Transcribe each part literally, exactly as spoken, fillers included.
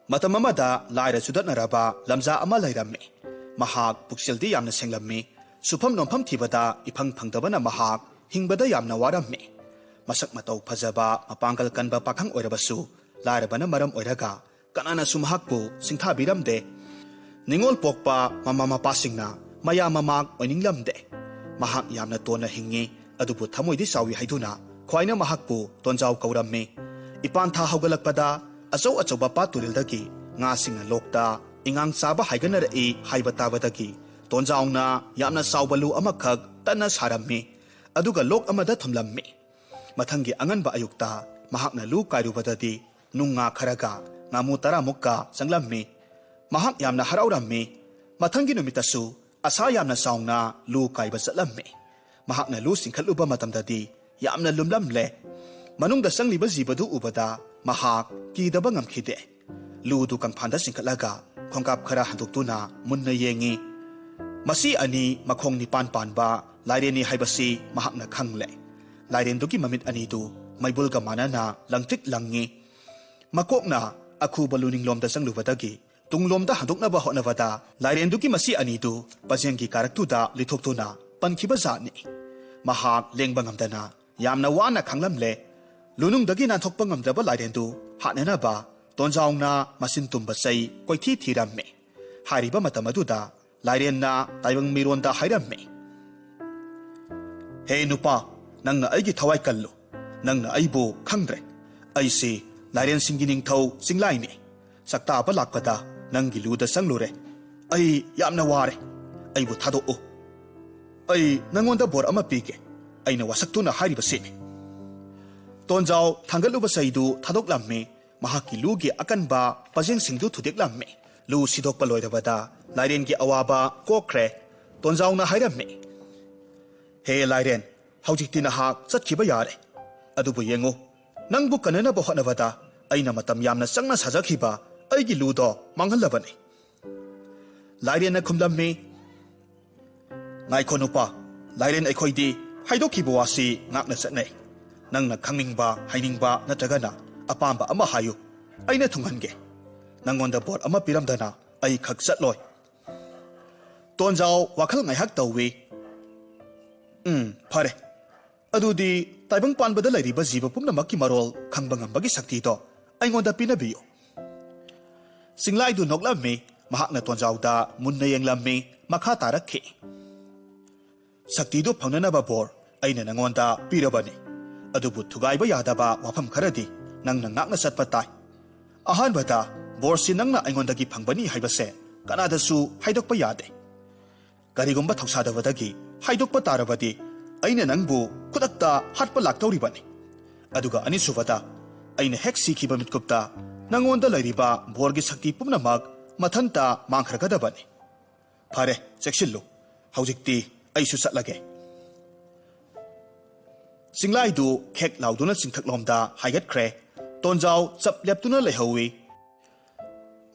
ꯃꯇꯝ ꯑꯃꯗ ꯂꯥꯏꯔ ꯆꯨꯗꯠꯅꯔꯕ ꯂꯝꯖꯥ ꯑꯃ ꯂꯩꯔꯝꯃꯤ꯫ ꯃꯍꯥꯛ ꯄꯨꯛꯆꯦꯜꯗꯤ ꯌꯥꯝꯅ ꯁꯦꯡꯂꯝꯃꯤ꯫ ꯁꯨꯐꯝ ꯅꯣꯝꯐꯝ ꯊꯤꯕꯗ ꯏꯐꯪ ꯐꯪꯗꯕꯅ ꯃꯍꯥꯛ ꯍꯤꯡꯕꯗ ꯌꯥꯝꯅ ꯋꯥꯔꯝꯃꯤ꯫ ꯃꯁꯛ ꯃꯇꯧ ꯐꯖꯕ, ꯃꯄꯥꯡꯒꯜ ꯀꯟꯕ ꯄꯥꯈꯪ ꯑꯣꯏꯔꯕꯁꯨ, ꯂꯥꯏꯔꯕꯅ ꯃꯔꯝ ꯑꯣꯏꯔꯒ ꯀꯅꯥꯅꯁꯨ ꯃꯍꯥꯛꯄꯨ ꯁꯤꯡꯊꯥꯕꯤꯔꯝꯗꯦ꯫ ꯅꯤꯡꯉꯣꯜ ꯄꯣꯛꯄ ꯃꯃꯥ ꯃꯄꯥꯁꯤꯡꯅ ꯃꯌꯥꯝ ꯃꯃꯥ ꯑꯣꯏꯅꯤꯡꯂꯝꯗꯦ꯫ ꯃꯍꯥꯛ ꯌꯥꯝꯅ ꯇꯣꯟꯅ ꯍꯤꯡꯉꯤ, ꯑꯗꯨꯕꯨ ꯊꯃꯣꯏꯗꯤ ꯆꯥꯎꯏ ꯍꯥꯏꯗꯨꯅ ꯈ꯭ꯋꯥꯏꯅ ꯃꯍꯥꯛꯄꯨ ꯇꯣꯟꯖꯥꯎ ꯀꯧꯔꯝꯃꯤ꯫ ꯏꯄꯥꯟ ꯊꯥ ꯍꯧꯒꯠꯂꯛꯄꯗ ꯑꯆꯧ ꯑꯆꯧꯕ ꯄꯥꯠ ꯇꯨꯔꯦꯜꯗꯒꯤ ꯉꯥꯁꯤꯡꯅ ꯂꯣꯛꯇ ꯏꯉꯥꯡ ꯆꯥꯕ ꯍꯥꯏꯒꯠꯅꯔꯛꯏ ꯍꯥꯏꯕ ꯇꯥꯕꯗꯒꯤ ꯇꯣꯟꯖꯥꯎꯅ ꯌꯥꯝꯅ ꯆꯥꯎꯕ ꯂꯨ ꯑꯃꯈꯛ ꯇꯟꯅ ꯁꯥꯔꯝꯃꯤ, ꯑꯗꯨꯒ ꯂꯣꯛ ꯑꯃꯗ ꯊꯝꯂꯝꯃꯤ꯫ ꯃꯊꯪꯒꯤ ꯑꯉꯟꯕ ꯑꯌꯨꯛꯇ ꯃꯍꯥꯛꯅ ꯂꯨ ꯀꯥꯏꯔꯨꯕꯗꯗꯤ ꯅꯨꯡ ꯉꯥ ꯈꯔꯒ ꯉꯥꯃꯨ ꯇꯔꯥꯃꯨꯛꯀ ꯆꯪꯂꯝꯃꯤ꯫ ꯃꯍꯥꯛ ꯌꯥꯝꯅ ꯍꯔꯥꯎꯔꯝꯃꯤ꯫ ꯃꯊꯪꯒꯤ ꯅꯨꯃꯤꯠꯇꯁꯨ ꯑꯁꯥ ꯌꯥꯝꯅ ꯆꯥꯎꯅ ꯂꯨ ꯀꯥꯏꯕ ꯆꯠꯂꯝꯃꯤ꯫ ꯃꯍꯥꯛꯅ ꯂꯨ ꯆꯤꯡꯈꯠꯂꯨꯕ ꯃꯇꯝꯗꯗꯤ ꯌꯥꯝꯅ ꯂꯨꯝꯂꯝꯂꯦ꯫ ꯃꯅꯨꯡꯗ ꯆꯪꯂꯤꯕ ꯖꯤꯕꯗꯨ ꯎꯕꯗ ꯃꯍꯥꯛ ꯀꯤꯗꯕ ꯉꯝꯈꯤꯗꯦ꯫ ꯂꯨꯗꯨ ꯀꯪꯐꯥꯟꯗ ꯆꯤꯡꯈꯠꯂꯒ ꯈꯣꯡꯀꯥꯞ ꯈꯔ ꯍꯟꯗꯣꯛꯇꯨꯅ ꯃꯨꯟꯅ ꯌꯦꯡꯉꯤ꯫ ꯃꯁꯤ ꯑꯅꯤ ꯃꯈꯣꯡ ꯅꯤꯄꯥꯟ ꯄꯥꯟꯕ ꯂꯥꯏꯔꯦꯟꯅꯤ ꯍꯥꯏꯕꯁꯤ ꯃꯍꯥꯛꯅ ꯈꯪꯂꯦ꯫ ꯂꯥꯏꯔꯦꯟꯗꯨꯒꯤ ꯃꯃꯤꯠ ꯑꯅꯤꯗꯨ ꯃꯩꯕꯨꯜꯒ ꯃꯥꯟꯅꯅ ꯂꯪꯇ꯭ꯔꯤꯛ ꯂꯪꯉꯤ꯫ ꯃꯀꯣꯛꯅ ꯑꯈꯨꯕ ꯂꯨꯅꯤꯡꯂꯣꯝꯗ ꯆꯪꯂꯨꯕꯗꯒꯤ ꯇꯨꯡꯂꯣꯝꯗ ꯍꯟꯗꯣꯛꯅꯕ ꯍꯣꯠꯅꯕꯗ ꯂꯥꯏꯔꯦꯟꯗꯨꯒꯤ ꯃꯁꯤ ꯑꯅꯤꯗꯨ ꯄꯖꯦꯡꯒꯤ ꯀꯥꯔꯛꯇꯨꯗ ꯂꯤꯊꯣꯛꯇꯨꯅ ꯄꯟꯈꯤꯕ ꯖꯥꯠꯅꯤ꯫ ꯃꯍꯥꯛ ꯂꯦꯡꯕ ꯉꯝꯗꯅ ꯌꯥꯝꯅ ꯋꯥꯅ ꯈꯥꯡꯂꯝꯂꯦ꯫ ꯂꯨꯅꯨꯡꯗꯒꯤ ꯅꯥꯟꯊꯣꯛꯄ ꯉꯝꯗ꯭ꯔꯕ ꯂꯥꯏꯔꯦꯟꯗꯨ ꯍꯥꯠꯅꯅꯕ ꯇꯣꯟꯖꯥꯎꯅ ꯃꯆꯤꯟ ꯇꯨꯝꯕ ꯆꯩ ꯀꯣꯏꯊꯤ ꯊꯤꯔꯝꯃꯤ꯫ ꯍꯥꯏꯔꯤꯕ ꯃꯇꯝ ꯑꯗꯨꯗ ꯂꯥꯏꯔꯦꯟꯅ ꯇꯥꯏꯕꯪ ꯃꯤꯔꯣꯟꯗ ꯍꯥꯏꯔꯝꯃꯤ, "ꯍꯦ ꯅꯨꯄꯥ, ꯅꯪꯅ ꯑꯩꯒꯤ ꯊꯋꯥꯏ ꯀꯜꯂꯨ꯫ ꯅꯪꯅ ꯑꯩꯕꯨ ꯈꯪꯗ꯭ꯔꯦ꯫ ꯑꯩꯁꯤ ꯂꯥꯏꯔꯦꯟꯁꯤꯡꯒꯤ ꯅꯤꯡꯊꯧ ꯆꯤꯡꯂꯥꯏꯅꯤ꯫ ꯆꯥꯛꯇꯥꯕ ꯂꯥꯛꯄꯗ ꯅꯪꯒꯤ ꯂꯨꯗ ꯆꯪꯂꯨꯔꯦ꯫ ꯑꯩ ꯌꯥꯝꯅ ꯋꯥꯔꯦ꯫ ꯑꯩꯕꯨ ꯊꯥꯗꯣꯛꯎ꯫ ꯑꯩ ꯅꯪꯉꯣꯟꯗ ꯕꯣꯔ ꯑꯃ ꯄꯤꯒꯦ꯫ ꯑꯩꯅ ꯋꯥꯁꯛꯇꯨꯅ ꯍꯥꯏꯔꯤꯕꯁꯤꯅꯤ꯫" ꯇꯣꯟꯖꯥꯎ ꯊꯥꯡꯒꯠꯂꯨꯕ ꯆꯩꯗꯨ ꯊꯥꯗꯣꯛꯂꯝꯃꯤ꯫ ꯃꯍꯥꯛꯀꯤ ꯂꯨꯒꯤ ꯑꯀꯟꯕ ꯄꯖꯦꯡꯁꯤꯡꯗꯨ ꯊꯨꯗꯦꯛꯂꯝꯃꯤ꯫ ꯂꯨ ꯁꯤꯗꯣꯛꯄ ꯂꯣꯏꯔꯕꯗ ꯂꯥꯏꯔꯦꯟꯒꯤ ꯑꯋꯥꯕ ꯀꯣꯛꯈ꯭ꯔꯦ꯫ ꯇꯣꯟꯖꯥꯎꯅ ꯍꯥꯏꯔꯝꯃꯤ, "ꯍꯦ ꯂꯥꯏꯔꯦꯟ, ꯍꯧꯖꯤꯛꯇꯤ ꯅꯍꯥꯛ ꯆꯠꯈꯤꯕ ꯌꯥꯔꯦ꯫ ꯑꯗꯨꯕꯨ ꯌꯦꯡꯉꯨ, ꯅꯪꯕꯨ ꯀꯟꯅꯅꯕ ꯍꯣꯠꯅꯕꯗ ꯑꯩꯅ ꯃꯇꯝ ꯌꯥꯝꯅ ꯆꯪꯅ ꯁꯥꯖꯈꯤꯕ ꯑꯩꯒꯤ ꯂꯨꯗꯣ ꯃꯥꯡꯍꯜꯂꯕꯅꯤ꯫" ꯂꯥꯏꯔꯦꯟꯅ ꯈꯨꯝꯂꯝꯃꯤ, "ꯉꯥꯏꯈꯣ ꯅꯨꯄꯥ, ꯂꯥꯏꯔꯦꯟ ꯑꯩꯈꯣꯏꯗꯤ ꯍꯥꯏꯗꯣꯛꯈꯤꯕ ꯋꯥꯁꯤ ꯉꯥꯛꯅ ꯆꯠꯅꯩ꯫ ꯅꯪꯅ ꯈꯪꯅꯤꯡꯕ, ꯍꯥꯏꯅꯤꯡꯕ ꯅꯠꯇ꯭ꯔꯒꯅ ꯑꯄꯥꯝꯕ ꯑꯃ ꯍꯥꯏꯌꯨ, ꯑꯩꯅ ꯊꯨꯡꯍꯟꯒꯦ꯫" ꯅꯪꯉꯣꯟꯗ ꯕꯣꯔ ꯑꯃ ꯄꯤꯔꯝꯗꯅ ꯑꯩ ꯈꯛ ꯆꯠꯂꯣꯏ꯫ ꯇꯣꯟꯖꯥꯎ ꯋꯥꯈꯜ ꯉꯥꯏꯍꯥꯛ ꯇꯧꯏ꯫ "ꯎꯝ, ꯐꯔꯦ꯫ ꯑꯗꯨꯗꯤ ꯇꯥꯏꯕꯪ ꯄꯥꯟꯕꯗ ꯂꯩꯔꯤꯕ ꯖꯤꯕ ꯄꯨꯝꯅꯃꯛꯀꯤ ꯃꯔꯣꯜ ꯈꯪꯕ ꯉꯝꯕꯒꯤ ꯁꯛꯇꯤꯗꯣ ꯑꯩꯉꯣꯟꯗ ꯄꯤꯅꯕꯤꯌꯨ"꯫ ꯆꯤꯡꯂꯥꯏꯗꯨ ꯅꯣꯛꯂꯝꯃꯤ꯫ ꯃꯍꯥꯛꯅ ꯇꯣꯟꯖꯥꯎꯗ ꯃꯨꯟꯅ ꯌꯦꯡꯂꯝꯃꯤ꯫ ꯃꯈꯥ ꯇꯥꯔꯛꯈꯤ꯫ "ꯁꯛꯇꯤꯗꯨ ꯐꯪꯅꯅꯕ ꯕꯣꯔ ꯑꯩꯅ ꯅꯉꯣꯟꯗ ꯄꯤꯔꯕꯅꯤ꯫ ꯑꯗꯨꯕꯨ ꯊꯨꯒꯥꯏꯕ ꯌꯥꯗꯕ ꯋꯥꯐꯝ ꯈꯔꯗꯤ ꯅꯪꯅ ꯉꯥꯛꯅ ꯆꯠꯄ ꯇꯥꯏ꯫ ꯑꯍꯥꯟꯕꯗ, ꯕꯣꯔꯁꯤ ꯅꯪꯅ ꯑꯩꯉꯣꯟꯗꯒꯤ ꯐꯪꯕꯅꯤ ꯍꯥꯏꯕꯁꯦ ꯀꯅꯥꯗꯁꯨ ꯍꯥꯏꯗꯣꯛꯄ ꯌꯥꯗꯦ꯫ ꯀꯔꯤꯒꯨꯝꯕ ꯊꯧꯁꯥꯗꯕꯗꯒꯤ ꯍꯥꯏꯗꯣꯛꯄ ꯇꯥꯔꯕꯗꯤ ꯑꯩꯅ ꯅꯪꯕꯨ ꯈꯨꯗꯛꯇ ꯍꯥꯠꯄ ꯂꯥꯛꯇꯧꯔꯤꯕꯅꯤ꯫ ꯑꯗꯨꯒ ꯑꯅꯤꯁꯨꯕꯗ, ꯑꯩꯅ ꯍꯦꯛ ꯁꯤꯈꯤꯕ ꯃꯤꯠꯀꯨꯞꯇ ꯅꯉꯣꯟꯗ ꯂꯩꯔꯤꯕ ꯕꯣꯔꯒꯤ ꯁꯛꯇꯤ ꯄꯨꯝꯅꯃꯛ ꯃꯊꯟꯇ ꯃꯥꯡꯈ꯭ꯔꯒꯗꯕꯅꯤ꯫ ꯐꯔꯦ, ꯆꯦꯛꯁꯤꯜꯂꯨ꯫ ꯍꯧꯖꯤꯛꯇꯤ ꯑꯩꯁꯨ ꯆꯠꯂꯒꯦ"꯫ ꯆꯤꯡꯂꯥꯏꯗꯨ ꯈꯦꯛ ꯂꯥꯎꯗꯨꯅ ꯆꯤꯡꯊꯛꯂꯣꯝꯗ ꯍꯥꯏꯒꯠꯈ꯭ꯔꯦ꯫ ꯇꯣꯟꯖꯥꯎ ꯆꯞ ꯂꯦꯞꯇꯨꯅ ꯂꯩꯍꯧꯏ꯫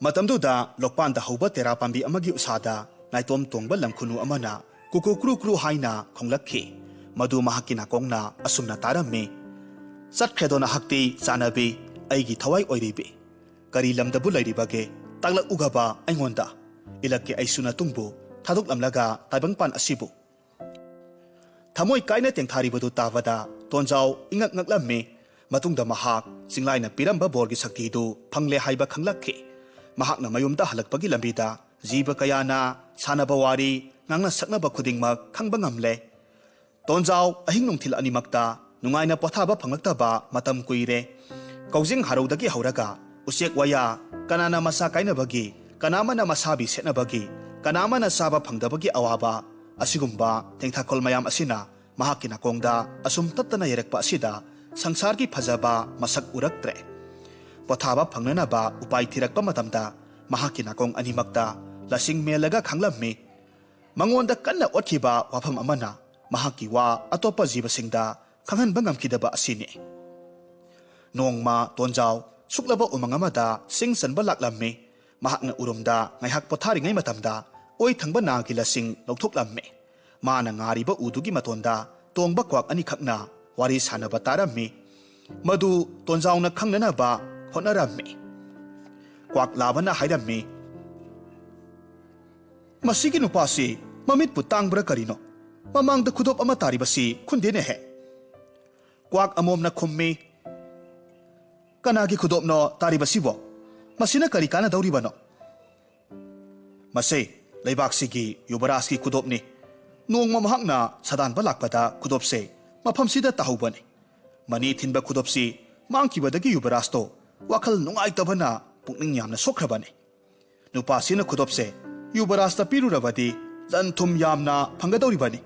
ꯃꯇꯝꯗꯨꯗ ꯂꯣꯛꯄꯥꯟꯗ ꯍꯧꯕ ꯇꯦꯔꯥ ꯄꯥꯝꯕꯤ ꯑꯃꯒꯤ ꯎꯁꯥꯗ ꯅꯥꯏꯇꯣꯝ ꯇꯣꯡꯕ ꯂꯝꯈꯨꯅꯨ ꯑꯃꯅ ꯀꯨꯀꯨ ꯀ꯭ꯔꯨ ꯀ꯭ꯔꯨ ꯍꯥꯏꯅ ꯈꯣꯡꯂꯛꯈꯤ꯫ ꯃꯗꯨ ꯃꯍꯥꯛꯀꯤ ꯅꯥꯀꯣꯡꯅ ꯑꯁꯨꯝꯅ ꯇꯥꯔꯝꯃꯤ, "ꯆꯠꯈ꯭ꯔꯦꯗꯣ ꯅꯍꯥꯛꯇꯤ ꯆꯥꯟꯅꯕꯤ, ꯑꯩꯒꯤ ꯊꯋꯥꯏ ꯑꯣꯏꯔꯤꯕꯤ꯫ ꯀꯔꯤ ꯂꯝꯗꯕꯨ ꯂꯩꯔꯤꯕꯒꯦ? ꯇꯥꯛꯂꯛꯎꯒꯕ ꯑꯩꯉꯣꯟꯗ꯫ ꯏꯂꯛꯀꯦ ꯑꯩꯁꯨ ꯅꯇꯨꯡꯕꯨ ꯊꯥꯗꯣꯛꯂꯝꯂꯒ ꯇꯥꯏꯕꯪꯄꯥꯟ ꯑꯁꯤꯕꯨ"꯫ ꯊꯃꯣꯏ ꯀꯥꯏꯅ ꯇꯦꯡꯊꯥꯔꯤꯕꯗꯨ ꯇꯥꯕꯗ ꯇꯣꯟꯖꯥꯎ ꯏꯉꯛ ꯉꯛꯂꯝꯃꯤ꯫ ꯃꯇꯨꯡꯗ ꯃꯍꯥꯛ ꯆꯤꯡꯂꯥꯏꯅ ꯄꯤꯔꯝꯕ ꯕꯣꯔꯒꯤ ꯁꯛꯇꯤꯗꯨ ꯐꯪꯂꯦ ꯍꯥꯏꯕ ꯈꯪꯂꯛꯈꯤ꯫ ꯃꯍꯥꯛꯅ ꯃꯌꯨꯝꯗ ꯍꯜꯂꯛꯄꯒꯤ ꯂꯝꯕꯤꯗ ꯖꯤꯕ ꯀꯌꯥꯅ ꯁꯥꯟꯅꯕ ꯋꯥꯔꯤ, ꯉꯥꯡꯅ ꯁꯛꯅꯕ ꯈꯨꯗꯤꯡꯃꯛ ꯈꯪꯕ ꯉꯝꯂꯦ꯫ ꯇꯣꯟꯖꯥꯎ ꯑꯍꯤꯡ ꯅꯨꯡꯊꯤꯜ ꯑꯅꯤꯃꯛꯇ ꯅꯨꯡꯉꯥꯏꯅ ꯄꯣꯊꯥꯕ ꯐꯪꯂꯛꯇꯕ ꯃꯇꯝ ꯀꯨꯏꯔꯦ꯫ ꯀꯧꯖꯤꯡ ꯍꯔꯧꯗꯒꯤ ꯍꯧꯔꯒ ꯎꯆꯦꯛ ꯋꯥꯌꯥ, ꯀꯅꯥꯅ ꯃꯆꯥ ꯀꯥꯏꯅꯕꯒꯤ, ꯀꯅꯥ ꯑꯃꯅ ꯃꯁꯥꯕꯤ ꯁꯦꯠꯅꯕꯒꯤ, ꯀꯅꯥ ꯑꯃꯅ ꯆꯥꯕ ꯐꯪꯗꯕꯒꯤ ꯑꯋꯥꯕ, ꯑꯁꯤꯒꯨꯝꯕ ꯇꯦꯡꯊꯥꯈꯣꯜ ꯃꯌꯥꯝ ꯑꯁꯤꯅ ꯃꯍꯥꯛꯀꯤ ꯅꯥꯀꯣꯡꯗ ꯑꯁꯨꯝ ꯇꯠꯇꯅ ꯌꯩꯔꯛꯄ ꯑꯁꯤꯗ ꯁꯪꯁꯥꯔꯒꯤ ꯐꯖꯕ ꯃꯁꯛ ꯎꯔꯛꯇ꯭ꯔꯦ꯫ ꯄꯣꯊꯥꯕ ꯐꯪꯅꯅꯕ ꯎꯄꯥꯏ ꯊꯤꯔꯛꯄ ꯃꯇꯝꯗ ꯃꯍꯥꯛꯀꯤ ꯅꯥꯀꯣꯡ ꯑꯅꯤꯃꯛꯇ ꯂꯁꯤꯡ ꯃꯦꯜꯂꯒ ꯈꯥꯡꯂꯝꯃꯤ꯫ ꯃꯉꯣꯟꯗ ꯀꯟꯅ ꯑꯣꯠꯈꯤꯕ ꯋꯥꯐꯝ ꯑꯃꯅ ꯃꯍꯥꯛꯀꯤ ꯋꯥ ꯑꯇꯣꯞꯄ ꯖꯤꯕꯁꯤꯡꯗ ꯈꯪꯍꯟꯕ ꯉꯝꯈꯤꯗꯕ ꯑꯁꯤꯅꯤ꯫ ꯅꯣꯡꯃ ꯇꯣꯟꯖꯥꯎ ꯁꯨꯛꯂꯕ ꯎꯃꯪ ꯑꯃꯗ ꯁꯤꯡ ꯆꯟꯕ ꯂꯥꯛꯂꯝꯃꯤ꯫ ꯃꯍꯥꯛꯅ ꯎꯔꯨꯝꯗ ꯉꯥꯏꯍꯥꯛ ꯄꯣꯊꯥꯔꯤꯉꯩ ꯃꯇꯝꯗ ꯑꯣꯏ ꯊꯪꯕ ꯅꯥꯒꯤ ꯂꯁꯤꯡ ꯂꯧꯊꯣꯛꯂꯝꯃꯤ꯫ ꯃꯥꯅ ꯉꯥꯔꯤꯕ ꯎꯗꯨꯒꯤ ꯃꯇꯣꯟꯗ ꯇꯣꯡꯕ ꯀ꯭ꯋꯥꯛ ꯑꯅꯤꯈꯛꯅ ꯋꯥꯔꯤ ꯁꯥꯟꯅꯕ ꯇꯥꯔꯝꯃꯤ꯫ ꯃꯗꯨ ꯇꯣꯟꯖꯥꯎꯅ ꯈꯪꯅꯅꯕ ꯍꯣꯠꯅꯔꯝꯃꯤ꯫ ꯀ꯭ꯋꯥꯛ ꯂꯥꯕꯅ ꯍꯥꯏꯔꯝꯃꯤ, "ꯃꯁꯤꯒꯤ ꯅꯨꯄꯥꯁꯤ ꯃꯃꯤꯠꯄꯨ ꯇꯥꯡꯕ꯭ꯔꯥ ꯀꯔꯤꯅꯣ? ꯃꯃꯥꯡꯗ ꯈꯨꯗꯣꯞ ꯑꯃ ꯇꯥꯔꯤꯕꯁꯤ ꯈꯨꯟꯗꯦꯅꯦꯍꯦ!" ꯀ꯭ꯋꯥꯛ ꯑꯃꯣꯝꯅ ꯈꯨꯝꯃꯤ, "ꯀꯅꯥꯒꯤ ꯈꯨꯗꯣꯞꯅꯣ ꯇꯥꯔꯤꯕꯁꯤꯕꯣ? ꯃꯁꯤꯅ ꯀꯔꯤ ꯀꯥꯟꯅꯗꯧꯔꯤꯕꯅꯣ?" "ꯃꯁꯦ ꯂꯩꯕꯥꯛꯁꯤꯒꯤ ꯌꯨꯕꯔꯥꯖꯀꯤ ꯈꯨꯗꯣꯞꯅꯤ꯫ ꯅꯣꯡꯃ ꯃꯍꯥꯛꯅ ꯁꯥꯗꯥꯟꯕ ꯂꯥꯛꯄꯗ ꯈꯨꯗꯣꯞꯁꯦ ꯃꯐꯝꯁꯤꯗ ꯇꯥꯍꯧꯕꯅꯤ꯫ ꯃꯅꯤ ꯊꯤꯟꯕ ꯈꯨꯗꯣꯞꯁꯤ ꯃꯥꯡꯈꯤꯕꯗꯒꯤ ꯌꯨꯕꯔꯥꯖꯇꯣ ꯋꯥꯈꯜ ꯅꯨꯡꯉꯥꯏꯇꯕꯅ ꯄꯨꯛꯅꯤꯡ ꯌꯥꯝꯅ ꯁꯣꯛꯈ꯭ꯔꯕꯅꯤ꯫ ꯅꯨꯄꯥꯁꯤꯅ ꯈꯨꯗꯣꯞꯁꯦ ꯌꯨꯕꯔꯥꯖꯇ ꯄꯤꯔꯨꯔꯕꯗꯤ ꯂꯟ ꯊꯨꯝ ꯌꯥꯝꯅ ꯐꯪꯒꯗꯧꯔꯤꯕꯅꯤ꯫"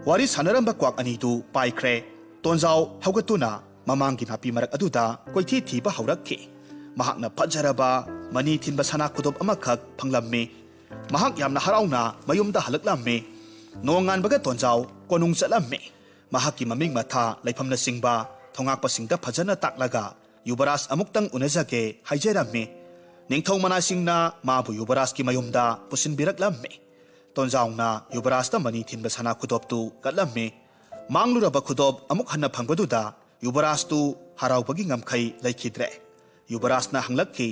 ꯋꯥꯔꯤ ꯁꯥꯟꯅꯔꯝꯕ ꯀ꯭ꯋꯥꯛ ꯑꯅꯤꯗꯨ ꯄꯥꯏꯈ꯭ꯔꯦ꯫ ꯇꯣꯟꯖꯥꯎ ꯍꯧꯒꯠꯇꯨꯅ ꯃꯃꯥꯡꯒꯤ ꯅꯥꯄꯤ ꯃꯔꯛ ꯑꯗꯨꯗ ꯀꯣꯏꯊꯤ ꯊꯤꯕ ꯍꯧꯔꯛꯈꯤ꯫ ꯃꯍꯥꯛꯅ ꯐꯖꯔꯕ ꯃꯅꯤ ꯊꯤꯟꯕ ꯁꯅꯥ ꯈꯨꯗꯣꯞ ꯑꯃꯈꯛ ꯐꯪꯂꯝꯃꯤ꯫ ꯃꯍꯥꯛ ꯌꯥꯝꯅ ꯍꯔꯥꯎꯅ ꯃꯌꯨꯝꯗ ꯍꯜꯂꯛꯂꯝꯃꯤ꯫ ꯅꯣꯡꯉꯥꯟꯕꯒ ꯇꯣꯟꯖꯥꯎ ꯀꯣꯅꯨꯡ ꯆꯠꯂꯝꯃꯤ꯫ ꯃꯍꯥꯛꯀꯤ ꯃꯃꯤꯡ ꯃꯊꯥ ꯂꯩꯐꯝꯅꯆꯤꯡꯕ ꯊꯣꯉꯥꯛꯄꯁꯤꯡꯗ ꯐꯖꯅ ꯇꯥꯛꯂꯒ, "ꯌꯨꯕꯔꯥꯖ ꯑꯃꯨꯛꯇꯪ ꯎꯅꯖꯒꯦ" ꯍꯥꯏꯖꯔꯝꯃꯤ꯫ ꯅꯤꯡꯊꯧ ꯃꯅꯥꯏꯁꯤꯡꯅ ꯃꯥꯕꯨ ꯌꯨꯕꯔꯥꯖꯀꯤ ꯃꯌꯨꯝꯗ ꯄꯨꯁꯤꯟꯕꯤꯔꯛꯂꯝꯃꯤ꯫ ꯇꯣꯟꯖꯥꯎꯅ ꯌꯨꯕꯔꯥꯖꯇ ꯃꯅꯤ ꯊꯤꯟꯕ ꯁꯅꯥ ꯈꯨꯗꯣꯞꯇꯨ ꯀꯠꯂꯝꯃꯤ꯫ ꯃꯥꯡꯂꯨꯔꯕ ꯈꯨꯗꯣꯞ ꯑꯃꯨꯛ ꯍꯟꯅ ꯐꯪꯕꯗꯨꯗ ꯌꯨꯕꯔꯥꯖꯇꯨ ꯍꯔꯥꯎꯕꯒꯤ ꯉꯝꯈꯩ ꯂꯩꯈꯤꯗ꯭ꯔꯦ꯫ ꯌꯨꯕꯔꯥꯖꯅ ꯍꯪꯂꯛꯈꯤ,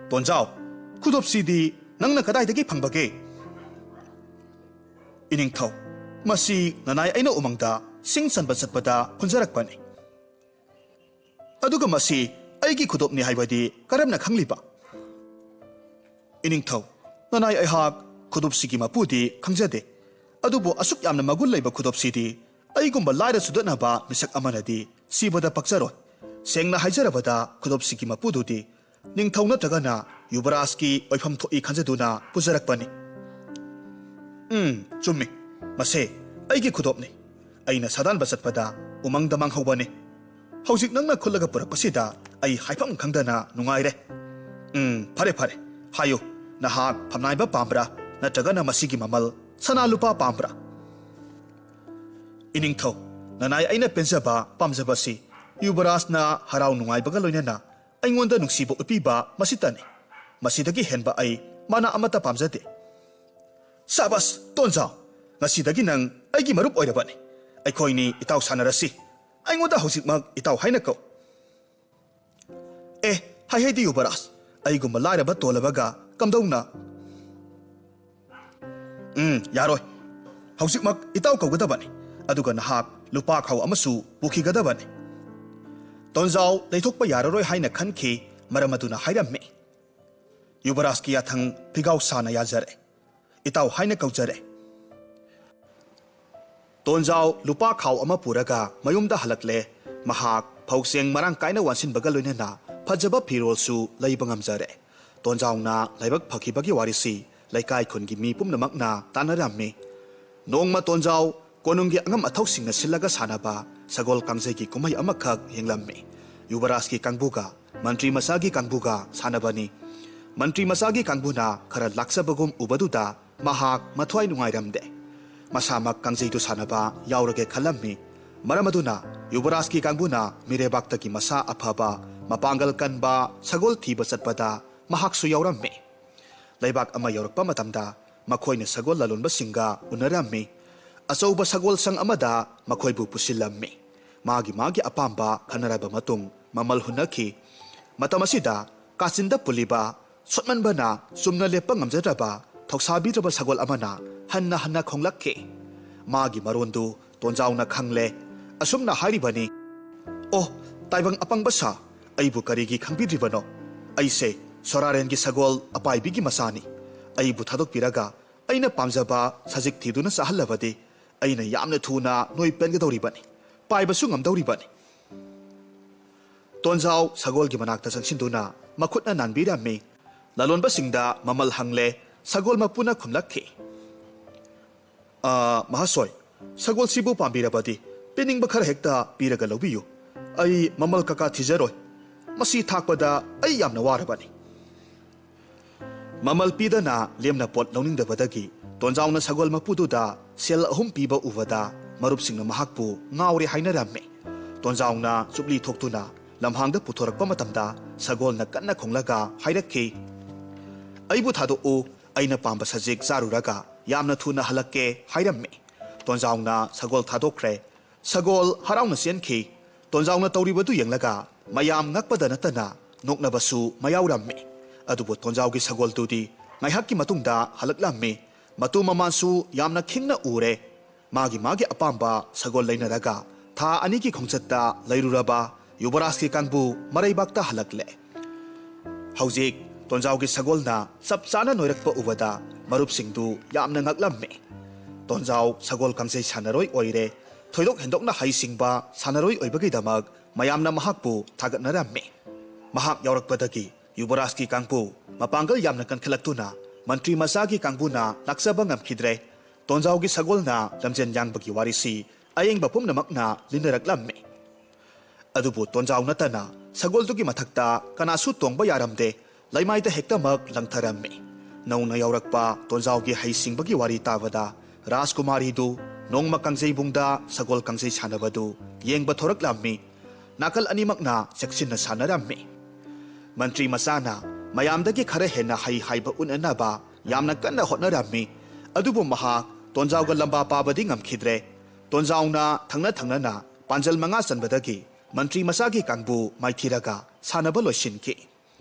"ꯇꯣꯟꯖꯥꯎ, ꯈꯨꯗꯣꯞꯁꯤꯗꯤ ꯅꯪꯅ ꯀꯗꯥꯏꯗꯒꯤ ꯐꯪꯕꯒꯦ?" "ꯏꯅꯤꯡꯊꯧ, ꯃꯁꯤ ꯅꯅꯥꯏ ꯑꯩꯅ ꯎꯃꯪꯗ ꯁꯤꯡ ꯆꯟꯕ ꯆꯠꯄꯗ ꯈꯨꯟꯖꯔꯛꯄꯅꯤ꯫" "ꯑꯗꯨꯒ ꯃꯁꯤ ꯑꯩꯒꯤ ꯈꯨꯗꯣꯞꯅꯤ ꯍꯥꯏꯕꯗꯤ ꯀꯔꯝꯅ ꯈꯪꯂꯤꯕ?" "ꯏꯅꯤꯡꯊꯧ, ꯅꯅꯥꯏ ꯑꯩꯍꯥꯛ ꯈꯨꯗꯣꯞꯁꯤꯒꯤ ꯃꯄꯨꯗꯤ ꯈꯪꯖꯗꯦ, ꯑꯗꯨꯕꯨ ꯑꯁꯨꯛ ꯌꯥꯝꯅ ꯃꯒꯨꯟ ꯂꯩꯕ ꯈꯨꯗꯣꯞꯁꯤꯗꯤ ꯑꯩꯒꯨꯝꯕ ꯂꯥꯏꯔ ꯆꯨꯗꯠꯅꯕ ꯃꯤꯁꯛ ꯑꯃꯅꯗꯤ ꯁꯤꯕꯗ ꯄꯛꯆꯔꯣꯏ꯫ ꯁꯦꯡꯅ ꯍꯥꯏꯖꯔꯕꯗ, ꯈꯨꯗꯣꯞꯁꯤꯒꯤ ꯃꯄꯨꯗꯨꯗꯤ ꯅꯤꯡꯊꯧ ꯅꯠꯇ꯭ꯔꯒꯅ ꯌꯨꯕꯔꯥꯖꯀꯤ ꯑꯣꯏꯐꯝ ꯊꯣꯛꯏ ꯈꯟꯖꯗꯨꯅ ꯄꯨꯖꯔꯛꯄꯅꯤ꯫" "ꯎꯝ, ꯆꯨꯝꯃꯤ꯫ ꯃꯁꯦ ꯑꯩꯒꯤ ꯈꯨꯗꯣꯞꯅꯤ꯫ ꯑꯩꯅ ꯁꯥꯗꯥꯟꯕ ꯆꯠꯄꯗ ꯎꯃꯪꯗ ꯃꯥꯡꯍꯧꯕꯅꯤ꯫ ꯍꯧꯖꯤꯛ ꯅꯪꯅ ꯈꯨꯠꯂꯒ ꯄꯨꯔꯛꯄꯁꯤꯗ ꯑꯩ ꯍꯥꯏꯐꯝ ꯈꯪꯗꯅ ꯅꯨꯡꯉꯥꯏꯔꯦ꯫ ꯎꯝ, ꯐꯔꯦ, ꯐꯔꯦ꯫ ꯍꯥꯏꯌꯨ, ꯅꯍꯥꯛ ꯐꯝꯅꯥꯏꯕ ꯄꯥꯝꯕ꯭ꯔꯥ, ꯅꯠꯇ꯭ꯔꯒꯅ ꯃꯁꯤꯒꯤ ꯃꯃꯜ ꯁꯅꯥ ꯂꯨꯄꯥ ꯄꯥꯝꯕ꯭ꯔꯥ?" "ꯏꯅꯤꯡꯊꯧ, ꯅꯅꯥꯏ ꯑꯩꯅ ꯄꯦꯟꯖꯕ ꯄꯥꯝꯖꯕꯁꯤ ꯌꯨꯕꯔꯥꯖꯅ ꯍꯔꯥꯎ ꯅꯨꯡꯉꯥꯏꯕꯒ ꯂꯣꯏꯅꯅ ꯑꯩꯉꯣꯟꯗ ꯅꯨꯡꯁꯤꯕ ꯎꯠꯄꯤꯕ ꯃꯁꯤꯇꯅꯤ꯫ ꯃꯁꯤꯗꯒꯤ ꯍꯦꯟꯕ ꯑꯩ ꯃꯅꯥ ꯑꯃꯠꯇ ꯄꯥꯝꯖꯗꯦ꯫" "ꯁꯥꯕꯥꯁ, ꯇꯣꯟꯖꯥꯎ! ꯉꯁꯤꯗꯒꯤ ꯅꯪ ꯑꯩꯒꯤ ꯃꯔꯨꯞ ꯑꯣꯏꯔꯕꯅꯤ꯫ ꯑꯩꯈꯣꯏꯅꯤ ꯏꯇꯥꯎ ꯁꯥꯟꯅꯔꯁꯤ꯫ ꯑꯩꯉꯣꯟꯗ ꯍꯧꯖꯤꯛꯃꯛ ꯏꯇꯥꯎ ꯍꯥꯏꯅ ꯀꯧ꯫" ꯍꯥꯏ ꯍꯩꯗꯤ ꯌꯨꯕꯔꯥꯖ, ꯑꯩꯒꯨꯝꯕ ꯂꯥꯏꯔꯕ ꯇꯣꯜꯂꯕꯒ ꯀꯝꯗꯧꯅ? ꯎꯝ, ꯌꯥꯔꯣꯏ꯫ ꯍꯧꯖꯤꯛꯃꯛ ꯏꯇꯥꯎ ꯀꯧꯒꯗꯕꯅꯤ, ꯑꯗꯨꯒ ꯅꯍꯥꯛ ꯂꯨꯄꯥ ꯈꯥꯎ ꯑꯃꯁꯨ ꯄꯨꯈꯤꯒꯗꯕꯅꯤ꯫ ꯇꯣꯟꯖꯥꯎ ꯂꯩꯊꯣꯛꯄ ꯌꯥꯔꯔꯣꯏ ꯍꯥꯏꯅ ꯈꯟꯈꯤ, ꯃꯔꯝ ꯑꯗꯨꯅ ꯍꯥꯏꯔꯝꯃꯤ, ꯌꯨꯕꯔꯥꯖꯀꯤ ꯌꯥꯊꯪ ꯐꯤꯒꯥꯎ ꯁꯥꯅ ꯌꯥꯖꯔꯦ꯫ ꯏꯇꯥꯎ ꯍꯥꯏꯅ ꯀꯧꯖꯔꯦ꯫ ꯇꯣꯟꯖꯥꯎ ꯂꯨꯄꯥ ꯈꯥꯎ ꯑꯃ ꯄꯨꯔꯒ ꯃꯌꯨꯝꯗ ꯍꯜꯂꯛꯂꯦ꯫ ꯃꯍꯥꯛ ꯐꯧꯁꯦꯡ ꯃꯔꯥꯡ ꯀꯥꯏꯅ ꯋꯥꯟꯁꯤꯟꯕꯒ ꯂꯣꯏꯅꯅ ꯐꯖꯕ ꯐꯤꯔꯣꯜꯁꯨ ꯂꯩꯕ ꯉꯝꯖꯔꯦ꯫ ꯇꯣꯟꯖꯥꯎꯅ ꯂꯥꯏꯕꯛ ꯐꯈꯤꯕꯒꯤ ꯋꯥꯔꯤꯁꯤ ꯂꯩꯀꯥꯏ ꯈꯨꯟꯒꯤ ꯃꯤ ꯄꯨꯝꯅꯃꯛꯅ ꯇꯥꯟꯅꯔꯝꯃꯤ꯫ ꯅꯣꯡꯃ ꯇꯣꯟꯖꯥꯎ ꯀꯣꯅꯨꯡꯒꯤ ꯑꯉꯝ ꯑꯊꯧꯁꯤꯡꯅ ꯁꯤꯜꯂꯒ ꯁꯥꯟꯅꯕ ꯁꯒꯣꯜ ꯀꯥꯡꯖꯩꯒꯤ ꯀꯨꯝꯍꯩ ꯑꯃꯈꯛ ꯌꯦꯡꯂꯝꯃꯤ꯫ ꯌꯨꯕꯔꯥꯖꯀꯤ ꯀꯥꯡꯕꯨꯒ ꯃꯟꯇ꯭ꯔꯤ ꯃꯆꯥꯒꯤ ꯀꯥꯡꯕꯨꯒ ꯁꯥꯟꯅꯕꯅꯤ꯫ ꯃꯟꯇ꯭ꯔꯤ ꯃꯆꯥꯒꯤ ꯀꯥꯡꯕꯨꯅ ꯈꯔ ꯂꯥꯛꯆꯕꯒꯨꯝ ꯎꯕꯗꯨꯗ ꯃꯍꯥꯛ ꯃꯊ꯭ꯋꯥꯏ ꯅꯨꯡꯉꯥꯏꯔꯝꯗꯦ꯫ ꯃꯁꯥꯃꯛ ꯀꯥꯡꯖꯩꯗꯨ ꯁꯥꯟꯅꯕ ꯌꯥꯎꯔꯒꯦ ꯈꯜꯂꯝꯃꯤ꯫ ꯃꯔꯝ ꯑꯗꯨꯅ ꯌꯨꯕꯔꯥꯖꯀꯤ ꯀꯥꯡꯕꯨꯅ ꯃꯤꯔꯩꯕꯥꯛꯇꯒꯤ ꯃꯁꯥ ꯑꯐꯕ, ꯃꯄꯥꯡꯒꯜ ꯀꯟꯕ ꯁꯒꯣꯜ ꯊꯤꯕ ꯆꯠꯄꯗ ꯃꯍꯥꯛꯁꯨ ꯌꯥꯎꯔꯝꯃꯤ꯫ ꯂꯩꯕꯥꯛ ꯑꯃ ꯌꯧꯔꯛꯄ ꯃꯇꯝꯗ ꯃꯈꯣꯏꯅ ꯁꯒꯣꯜ ꯂꯂꯣꯟꯕꯁꯤꯡꯒ ꯎꯅꯔꯝꯃꯤ꯫ ꯑꯆꯧꯕ ꯁꯒꯣꯜ ꯁꯪ ꯑꯃꯗ ꯃꯈꯣꯏꯕꯨ ꯄꯨꯁꯤꯜꯂꯝꯃꯤ꯫ ꯃꯥꯒꯤ ꯃꯥꯒꯤ ꯑꯄꯥꯝꯕ ꯈꯟꯅꯔꯕ ꯃꯇꯨꯡ ꯃꯃꯜ ꯍꯨꯟꯅꯈꯤ꯫ ꯃꯇꯝ ꯑꯁꯤꯗ ꯀꯥꯆꯤꯟꯗ ꯄꯨꯜꯂꯤꯕ ꯁꯣꯠꯃꯟꯕꯅ ꯆꯨꯝꯅ ꯂꯦꯞꯄ ꯉꯝꯖꯗ꯭ꯔꯕ ꯊꯧꯁꯥꯕꯤꯗ꯭ꯔꯕ ꯁꯒꯣꯜ ꯑꯃꯅ ꯍꯟꯅ ꯍꯟꯅ ꯈꯣꯡꯂꯛꯈꯤ꯫ ꯃꯥꯒꯤ ꯃꯔꯣꯟꯗꯨ ꯇꯣꯟꯖꯥꯎꯅ ꯈꯪꯂꯦ꯫ ꯑꯁꯨꯝꯅ ꯍꯥꯏꯔꯤꯕꯅꯤ, "ꯑꯣ, ꯇꯥꯏꯕꯪ ꯑꯄꯪꯕ ꯁꯥ, ꯑꯩꯕꯨ ꯀꯔꯤꯒꯤ ꯈꯪꯕꯤꯗ꯭ꯔꯤꯕꯅꯣ? ꯑꯩꯁꯦ ꯁꯣꯔꯥꯔꯦꯟꯒꯤ ꯁꯒꯣꯜ ꯑꯄꯥꯏꯕꯤꯒꯤ ꯃꯆꯥꯅꯤ꯫ ꯑꯩꯕꯨ ꯊꯥꯗꯣꯛꯄꯤꯔꯒ ꯑꯩꯅ ꯄꯥꯝꯖꯕ ꯁꯖꯤꯛ ꯊꯤꯗꯨꯅ ꯆꯥꯍꯜꯂꯕꯗꯤ ꯑꯩꯅ ꯌꯥꯝꯅ ꯊꯨꯅ ꯅꯣꯏ ꯄꯦꯟꯒꯗꯧꯔꯤꯕꯅꯤ, ꯄꯥꯏꯕꯁꯨ ꯉꯝꯗꯧꯔꯤꯕꯅꯤ꯫" ꯇꯣꯟꯖꯥꯎ ꯁꯒꯣꯜꯒꯤ ꯃꯅꯥꯛꯇ ꯆꯪꯁꯤꯟꯗꯨꯅ ꯃꯈꯨꯠꯅ ꯅꯥꯟꯕꯤꯔꯝꯃꯤ꯫ ꯂꯂꯣꯟꯕꯁꯤꯡꯗ ꯃꯃꯜ ꯍꯪꯂꯦ꯫ ꯁꯒꯣꯜ ꯃꯄꯨꯅ ꯈꯨꯝꯂꯛꯈꯤ, "ꯑ, ꯃꯍꯥꯁꯣꯏ, ꯁꯒꯣꯜꯁꯤꯕꯨ ꯄꯥꯝꯕꯤꯔꯕꯗꯤ ꯄꯤꯅꯤꯡꯕ ꯈꯔ ꯍꯦꯛꯇ ꯄꯤꯔꯒ ꯂꯧꯕꯤꯌꯨ꯫ ꯑꯩ ꯃꯃꯜ ꯀꯀꯥ ꯊꯤꯖꯔꯣꯏ꯫ ꯃꯁꯤ ꯊꯥꯛꯄꯗ ꯑꯩ ꯌꯥꯝꯅ ꯋꯥꯔꯕꯅꯤ꯫" ꯃꯃꯜ ꯄꯤꯗꯅ ꯂꯦꯝꯅ ꯄꯣꯠ ꯂꯧꯅꯤꯡꯗꯕꯗꯒꯤ ꯇꯣꯟꯖꯥꯎꯅ ꯁꯒꯣꯜ ꯃꯄꯨꯗꯨꯗ ꯁꯦꯜ ꯑꯍꯨꯝ ꯄꯤꯕ ꯎꯕꯗ ꯃꯔꯨꯞꯁꯤꯡꯅ ꯃꯍꯥꯛꯄꯨ ꯉꯥꯎꯔꯦ ꯍꯥꯏꯅꯔꯝꯃꯤ꯫ ꯇꯣꯟꯖꯥꯎꯅ ꯆꯨꯞꯂꯤ ꯊꯣꯛꯇꯨꯅ ꯂꯝꯍꯥꯡꯗ ꯄꯨꯊꯣꯔꯛꯄ ꯃꯇꯝꯗ ꯁꯒꯣꯜꯅ ꯀꯟꯅ ꯈꯣꯡꯂꯒ ꯍꯥꯏꯔꯛꯈꯤ, "ꯑꯩꯕꯨ ꯊꯥꯗꯣꯛꯎ, ꯑꯩꯅ ꯄꯥꯝꯕ ꯁꯖꯤꯛ ꯆꯥꯔꯨꯔꯒ ꯌꯥꯝꯅ ꯊꯨꯅ ꯍꯜꯂꯛꯀꯦ" ꯍꯥꯏꯔꯝꯃꯤ꯫ ꯇꯣꯟꯖꯥꯎꯅ ꯁꯒꯣꯜ ꯊꯥꯗꯣꯛꯈ꯭ꯔꯦ꯫ ꯁꯒꯣꯜ ꯍꯔꯥꯎꯅ ꯆꯦꯟꯈꯤ꯫ ꯇꯣꯟꯖꯥꯎꯅ ꯇꯧꯔꯤꯕꯗꯨ ꯌꯦꯡꯂꯒ ꯃꯌꯥꯝ ꯉꯛꯄꯗ ꯅꯠꯇꯅ ꯅꯣꯛꯅꯕꯁꯨ ꯃꯌꯥꯎꯔꯝꯃꯤ꯫ ꯑꯗꯨꯕꯨ ꯇꯣꯟꯖꯥꯎꯒꯤ ꯁꯒꯣꯜꯗꯨꯗꯤ ꯉꯥꯏꯍꯥꯛꯀꯤ ꯃꯇꯨꯡꯗ ꯍꯜꯂꯛꯂꯝꯃꯤ꯫ ꯃꯇꯨ ꯃꯃꯥꯟꯁꯨ ꯌꯥꯝꯅ ꯈꯤꯡꯅ ꯎꯔꯦ꯫ ꯃꯥꯒꯤ ꯃꯥꯒꯤ ꯑꯄꯥꯝꯕ ꯁꯒꯣꯜ ꯂꯩꯅꯔꯒ ꯊꯥ ꯑꯅꯤꯒꯤ ꯈꯣꯡꯆꯠꯇ ꯂꯩꯔꯨꯔꯕ ꯌꯨꯕꯔꯥꯖꯀꯤ ꯀꯥꯡꯕꯨ ꯃꯔꯩꯕꯥꯛꯇ ꯍꯜꯂꯛꯂꯦ꯫ ꯍꯧꯖꯤꯛ ꯇꯣꯟꯖꯥꯎꯒꯤ ꯁꯒꯣꯜꯅ ꯆꯞ ꯆꯥꯅ ꯅꯣꯏꯔꯛꯄ ꯎꯕꯗ ꯃꯔꯨꯞꯁꯤꯡꯗꯨ ꯌꯥꯝꯅ ꯉꯛꯂꯝꯃꯤ꯫ ꯇꯣꯟꯖꯥꯎ ꯁꯒꯣꯜ ꯀꯥꯡꯖꯩ ꯁꯥꯟꯅꯔꯣꯏ ꯑꯣꯏꯔꯦ꯫ ꯊꯣꯏꯗꯣꯛ ꯍꯦꯟꯗꯣꯛꯅ ꯍꯩꯁꯤꯡꯕ ꯁꯥꯟꯅꯔꯣꯏ ꯑꯣꯏꯕꯒꯤꯗꯃꯛ ꯃꯌꯥꯝꯅ ꯃꯍꯥꯛꯄꯨ ꯊꯥꯒꯠꯅꯔꯝꯃꯤ꯫ ꯃꯍꯥꯛ ꯌꯥꯎꯔꯛꯄꯗꯒꯤ ꯌꯨꯕꯔꯥꯖꯀꯤ ꯀꯥꯡꯕꯨ ꯃꯄꯥꯡꯒꯜ ꯌꯥꯝꯅ ꯀꯟꯈꯠꯂꯛꯇꯨꯅ ꯃꯟꯇ꯭ꯔꯤ ꯃꯆꯥꯒꯤ ꯀꯥꯡꯕꯨꯅ ꯂꯥꯛꯆꯕ ꯉꯝꯈꯤꯗ꯭ꯔꯦ꯫ ꯇꯣꯟꯖꯥꯎꯒꯤ ꯁꯒꯣꯜꯅ ꯂꯝꯖꯦꯟ ꯌꯥꯡꯕꯒꯤ ꯋꯥꯔꯤꯁꯤ ꯑꯌꯦꯡꯕ ꯄꯨꯝꯅꯃꯛꯅ ꯂꯤꯅꯔꯛꯂꯝꯃꯤ꯫ ꯑꯗꯨꯕꯨ ꯇꯣꯟꯖꯥꯎ ꯅꯠꯇꯅ ꯁꯒꯣꯜꯗꯨꯒꯤ ꯃꯊꯛꯇ ꯀꯅꯥꯁꯨ ꯇꯣꯡꯕ ꯌꯥꯔꯝꯗꯦ꯫ ꯂꯩꯃꯥꯏꯗ ꯍꯦꯛꯇꯃꯛ ꯂꯪꯊꯔꯝꯃꯤ꯫ ꯅꯧꯅ ꯌꯥꯎꯔꯛꯄ ꯇꯣꯟꯖꯥꯎꯒꯤ ꯍꯩꯁꯤꯡꯕꯒꯤ ꯋꯥꯔꯤ ꯇꯥꯕꯗ ꯔꯥꯖꯀꯨꯃꯥꯔꯤꯗꯨ ꯅꯣꯡꯃ ꯀꯥꯡꯖꯩꯕꯨꯡꯗ ꯁꯒꯣꯜ ꯀꯥꯡꯖꯩ ꯁꯥꯟꯅꯕꯗꯨ ꯌꯦꯡꯕ ꯊꯣꯔꯛꯂꯝꯃꯤ꯫ ꯅꯥꯀꯜ ꯑꯅꯤꯃꯛꯅ ꯆꯦꯛꯁꯤꯟꯅ ꯁꯥꯟꯅꯔꯝꯃꯤ꯫ ꯃꯟꯇ꯭ꯔꯤ ꯃꯆꯥꯅ ꯃꯌꯥꯝꯗꯒꯤ ꯈꯔ ꯍꯦꯟꯅ ꯍꯩ ꯍꯥꯏꯕ ꯎꯠꯅꯅꯕ ꯌꯥꯝꯅ ꯀꯟꯅ ꯍꯣꯠꯅꯔꯝꯃꯤ꯫ ꯑꯗꯨꯕꯨ ꯃꯍꯥꯛ ꯇꯣꯟꯖꯥꯎꯒ ꯂꯝꯕꯥ ꯄꯥꯕꯗꯤ ꯉꯝꯈꯤꯗ꯭ꯔꯦ꯫ ꯇꯣꯟꯖꯥꯎꯅ ꯊꯪꯅ ꯊꯪꯅꯅ ꯄꯥꯟꯖꯜ ꯃꯉꯥ ꯆꯟꯕꯗꯒꯤ ꯃꯟꯇ꯭ꯔꯤ ꯃꯆꯥꯒꯤ ꯀꯥꯡꯕꯨ ꯃꯥꯏꯊꯤꯔꯒ ꯁꯥꯟꯅꯕ ꯂꯣꯏꯁꯤꯟꯈꯤ꯫